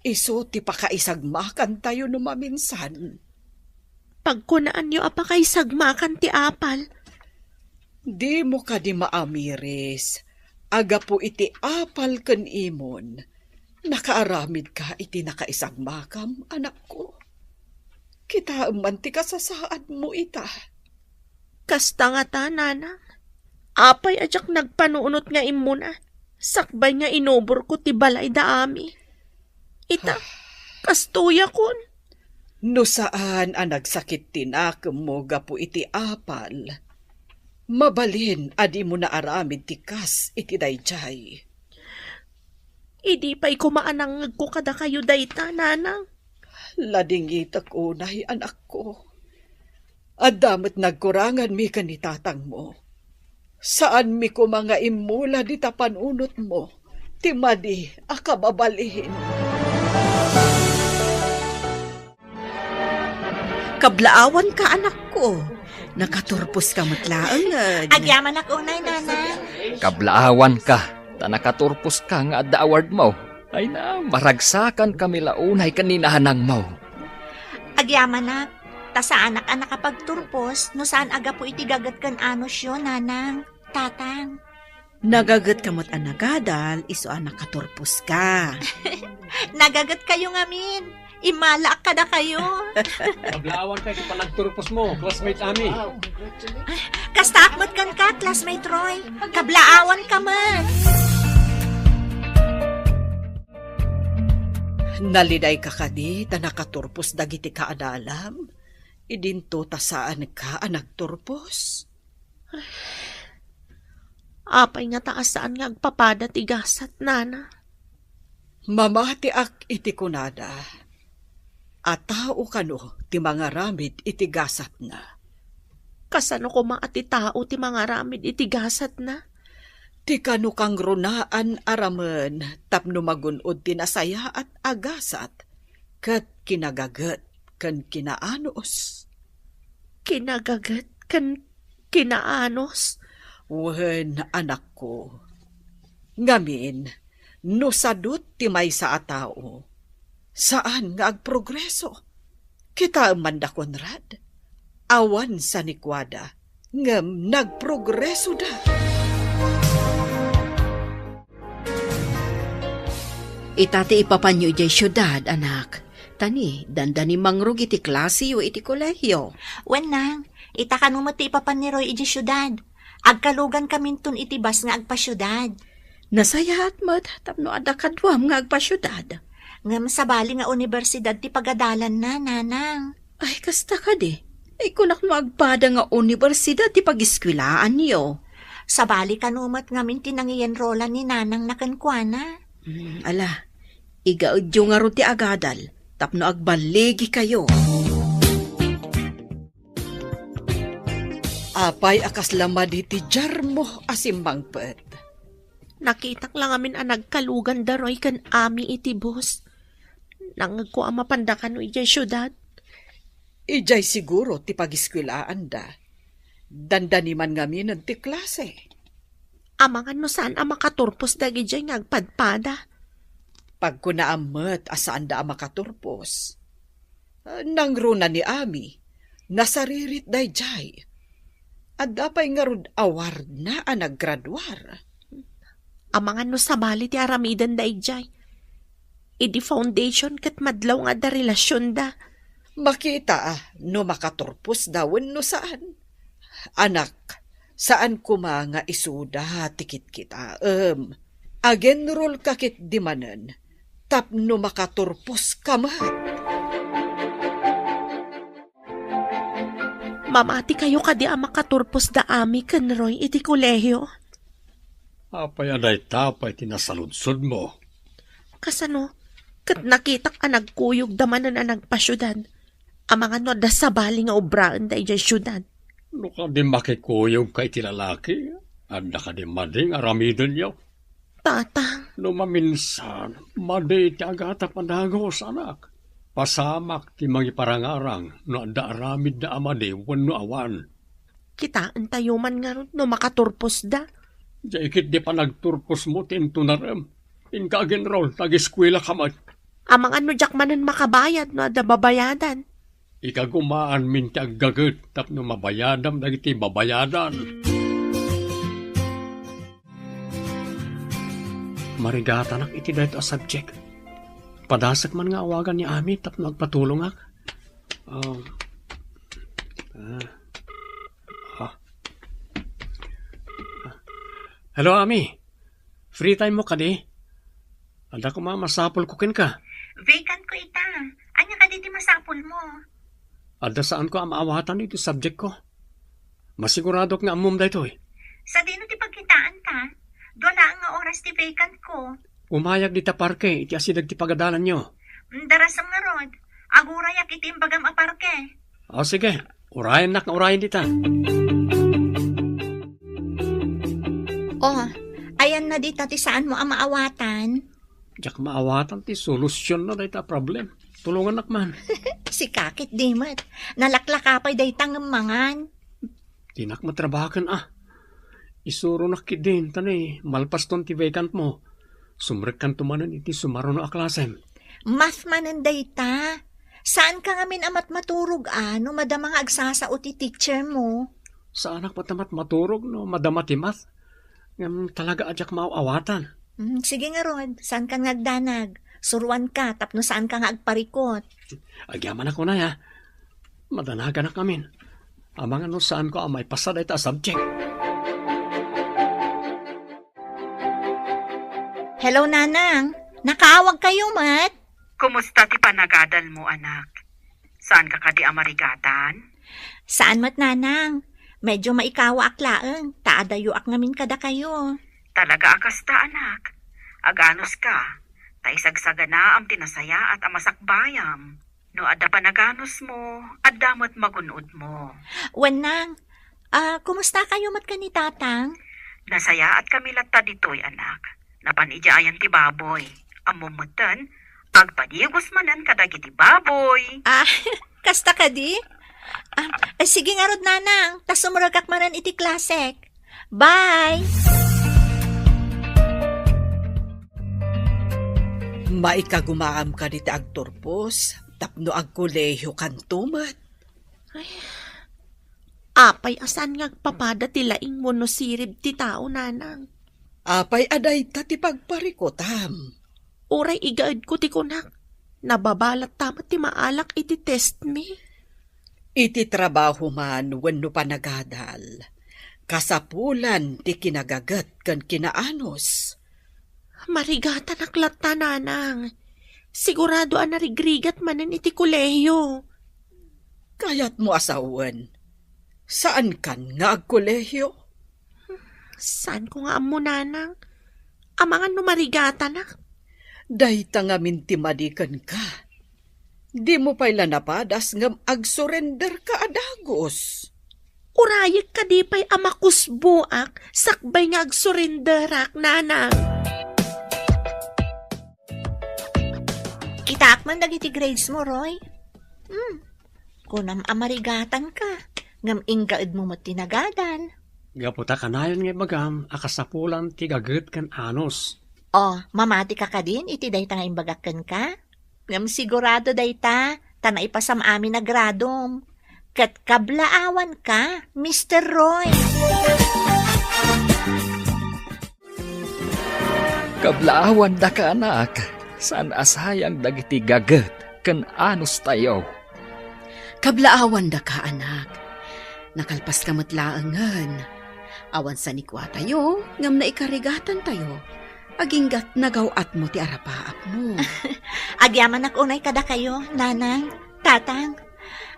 Isu ti pakaisagmakantayo no maminsan. Pagkunaanyo a pakaisagmakan ti apal. Dimo kadi maamiris. A gapu iti apal ken imon, nakaaramidka iti nakaisagmakam, anakko. Kitaem man ti kasasaadmo ita. Kasta ngata, nanang. Apay a diak nagpanunot nga immuna, sakbay nga inuborko ti balay da Ami? Ita, kastoyakon. No saan a nagsakit ti nakemmo gapu iti apal, mabalin a dimo naaramid ti kas iti daydiay. Idi pay koma a nangngegko kadakayo dayta, nanang. Ladingitek unay, anakko. Adda met nagkuranganmi ken ni tatangmo. Saanmi koma nga immula dita panunotmo ti madi a kababalin. Kablaawanka, anakko. Nakaturposka met laeng, eh. Agyamanak unay, nanang. Kablaawanka, ta nakaturposka nga adda awardmo. Ay na, maragsakankami la unay ken ni nanangmo. Agyamanak, ta saanak a nakapagturpos no saan a gapu iti gaget ken anosyo, nanang, tatang. Nagagetka met a nagadal, isu a nakaturposka. Nagagetkayo ngamin. Immalaak kadakayo. Kablaawanka iti panagturposmo, classmate Ami. Kastaak met kenka, classmate Roy. Kablaawanka met. Nalidayka kadi ta nakaturpos dagiti kaadalam? Idinto ta saanka a nagturpos? Apay ngata a saan nga agpapada ti gasat, nana? Mamatiak iti kunada a tao kano ti mangaramid iti gasatna. Kasano koma a ti tao ti mangaramid iti gasatna? Ti kano kangrunaan a ramen tapno magun-od ti nasayaat a gasat ket kinagaget ken kinaanus. Kinagaget ken kinaanus? Wen, anakko. Ngamin, no sadut ti maysa a tao, saan nga agprogreso. Kitaem man da, Conrad. Awan sanikuada, ngem nagprogresoda. Ita ti ipapanyo idiay siudad, anak. Ta ni, dandani mangrug iti klaseyo iti kolehio. Wen, nang, ita kano met ti ipapan ni Roy idiay siudad. Agkalugankaminton iti bus nga agpasiudad. Nasayaat met tapno adda kaduam nga agpasiudad. Ngem sabali nga unibersidad ti pagadalanna, nanang. Ay, kasta kadi. Ay, kunak no agpada nga unibersidad ti pagiskuelaanyo. Sabali kano met ngamin ti nangiyenrolan ni nanangna kenkuana. Hmm, ala, igaedyo ngarud ti agadal tapno agballigikayo. Apay a kasla madi ti diarmo a simmangpet? Nakitak la ngamin a nagkalugan da Roy ken Ami iti bus. Nangngegko a mapanda kano idiay siudad. Idiay siguro ti pagiskuelaanda. Dandani man ngaminen ti klase. Amangan no saan a makaturpos dagidiay nga agpadpada. Pagkunaam met a saanda a makaturpos. Nangruna ni Ami, nasaririt daydiay. Adda pay ngarud awardna a naggraduar. Amangan no sabali ti aramiden daydiay. Idi foundation ket madlaw nga adda relasionda. Makita a no makaturposda wenno saan. Anak, saan koma nga isuda ti kitkitaem. Agenrolka ketdi manen tapno makaturposka met. Mamati kayo kadi a makaturpos da Ami ken Roy iti kolehio? Apay a dayta pay ti nasaludsodmo? Kasano? Ket nakitak a nagkuyogda manen a nagpasiudad. Amangan no adda sabali nga obraen daydiay siudad. No kadi makikuyogka iti lalaki, adda kadi madi nga aramidenyo? Tatang. No maminsan, madi ti agatap a dagus, anak. Pasamak ti mangiparangarang no adda aramidda a madi wenno awan. Kitaentayo man ngarud no makaturposda. Diay ketdi panagturposmo ti intunarem. Inka agenrol, ta agiskuelaka met. Amangan no diak manen makabayad no adda babayadan. Ikagumaanmin ti aggaget tapno mabayadam dagiti babayadan. Marigatanak iti daytoy a subject. Padasek man nga awagan ni Ami tapno agpatulongak. Um, ah, ah. Hello, Ami. Free time mo kadi? Adda koma masapulko kenka. Vacant ko ita. Ania kadi ti masapul mo? Adda saanko a maawatan iti subject ko. Masiguradok nga ammom daytoy. Sadino ti pagkitaanta? Dua laeng nga oras ti vacant ko. Umayag dita parke iti asideg ti pagadalanyo. Mm, darasem ngarud. Agurayak iti imbagam a parke. O sige, urayennak nga urayen dita. O, ayanna dita ti saanmo a maawatan? Diak maawatan ti solusionna dayta a problem. Tulongannak man. Sika ketdi met. Nalaklaka pay dayta ngem mangan. Dinak matrabaho ken a. Isuronak ketdin, ta ni malpaston ti vacant mo. Sumrekkanto manen iti sumaruno a klasem. Math manen dayta. Saanka ngamin a matmaturog a no madama nga agsasao ti teacher mo? Saanak met a matmaturog no madama ti math. Ngem talaga a diak maaw-awatan. Mm, sige ngarud, saankan nga agdanag. Suruanka tapno saanka nga agparikot. Agyamanak unay, a. Madanaganak ngamin. Amangan no saanko a maipasa dayta a subject. Hello, Nanang. Nakaawagkayo met? Kumusta ti panagadalmo, anak? Saanka kadi a marigatan? Saan met, Nanang. Medyo maikawaak laeng, ta adayoak ngamin kadakayo. Talaga a kasta, anak. Aganuska, ta isagsaganaam ti nasayaat a masakbayam. No adda panaganusmo, adda met magun-odmo. Wen, Nang, a, kumustakayo met ken ni Tatang? Nasayaatkami latta ditoy, anak. Napan idiay ayan ti baboy. Ammom metten, agpadigos manen kadagiti baboy. A, kasta kadi? A, e, sige ngarud, Nanang, ta sumrekak manen iti klasek. Bye! Maikagumaam kadi ti agturpos tapno agkolehiyokanto met? Ay, apay a saan nga agpapada ti laing wenno sirib ti tao, Nanang? Apay a dayta ti pagparikutam? Uray igaedko ti kunak, nababa latta met ti maalak iti test mi. Iti trabaho man wenno panagadal, kasapulan ti kinagaget ken kinaanus. Marigatanak latta, Nanang. Sigurado a narigrigat manen iti kolehiyo. Kayatmo a sawen, saankan nga agkolehiyo? Saanko nga ammo, Nanang? Amangan no marigatanak? Dayta ngamin ti madi kenka. Dimo pay la napadas ngem agsurenderka a dagus. Urayek kadi pay a makusboak sakbay nga agsurenderak, Nanang? Kitaak man dagiti grades mo, Roy. Hmm. Kunam a marigatanka, ngem inggaedmo met ti nagadal. Gapu ta kanayon nga ibagam a kasapulan ti gaget ken anus. O, mamatika kadin iti dayta nga imbagak kenka? Ngem sigurado dayta, ta naipasam amin a gradom. Ket kablaawanka, Mister Roy. Kablaawandaka, anak, saan a sayang dagiti gaget ken anustayo. Kablaawandaka, anak. Nakalpaska met laengen. Awan sanikuatayo, ngem naikarigatantayo. Agingga't nagaw-atmo ti arapaapmo. Agyamanak unay kadakayo, Nanang, Tatang.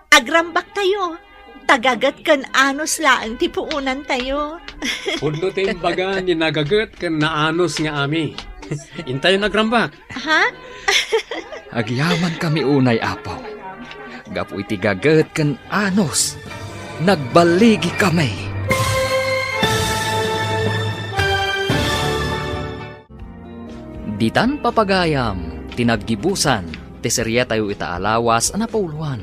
Agrambaktayo. Ta gaget ken anus laeng ti puonantayo. Pudno ti imbaga ni nagaget ken naanus nga Ami. Intayon agrambak. Ha? Agyamankami unay, Apo. Gapu iti gaget ken anus, nagballigikami. Ditan papagayam ti naggibusan ti serietayo ita a lawas a napauluan,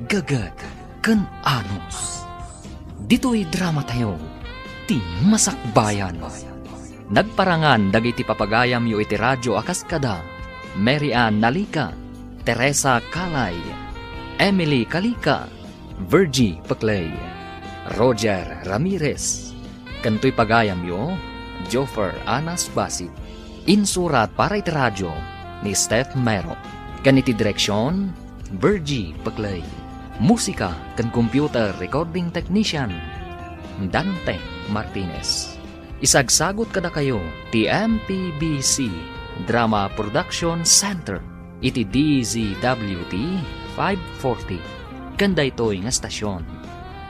Gaget ken Anus. Ditoy dramatayo, ti Masakbayan. Nagparangan dagiti papagayamyo iti radio a kas kada Mary Ann Nalica, Teresa Calay, Emily Calica, Virgie Peclay, Roger Ramirez, ken toy pagayamyo, Joffer Anas Basit. Insurat para iti radio ni Steph Mero. Ken iti direksion, Virgie Peclay. Musika ken computer recording technician, Dante Martinez. Isagsagut kadakayo ti M P B C Drama Production Center iti D Z W T five forty. Ken daytoy nga estasion,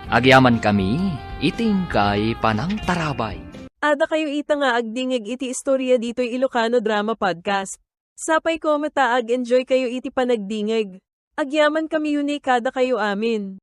agyamankami iti inkay panangtarabay. Adda kayo ita nga agdingig iti istorya ditoy Ilocano Drama Podcast. Sapay ko met ta ag-enjoy kayo iti panagdingig. Agyamankami unay kadakayo amin.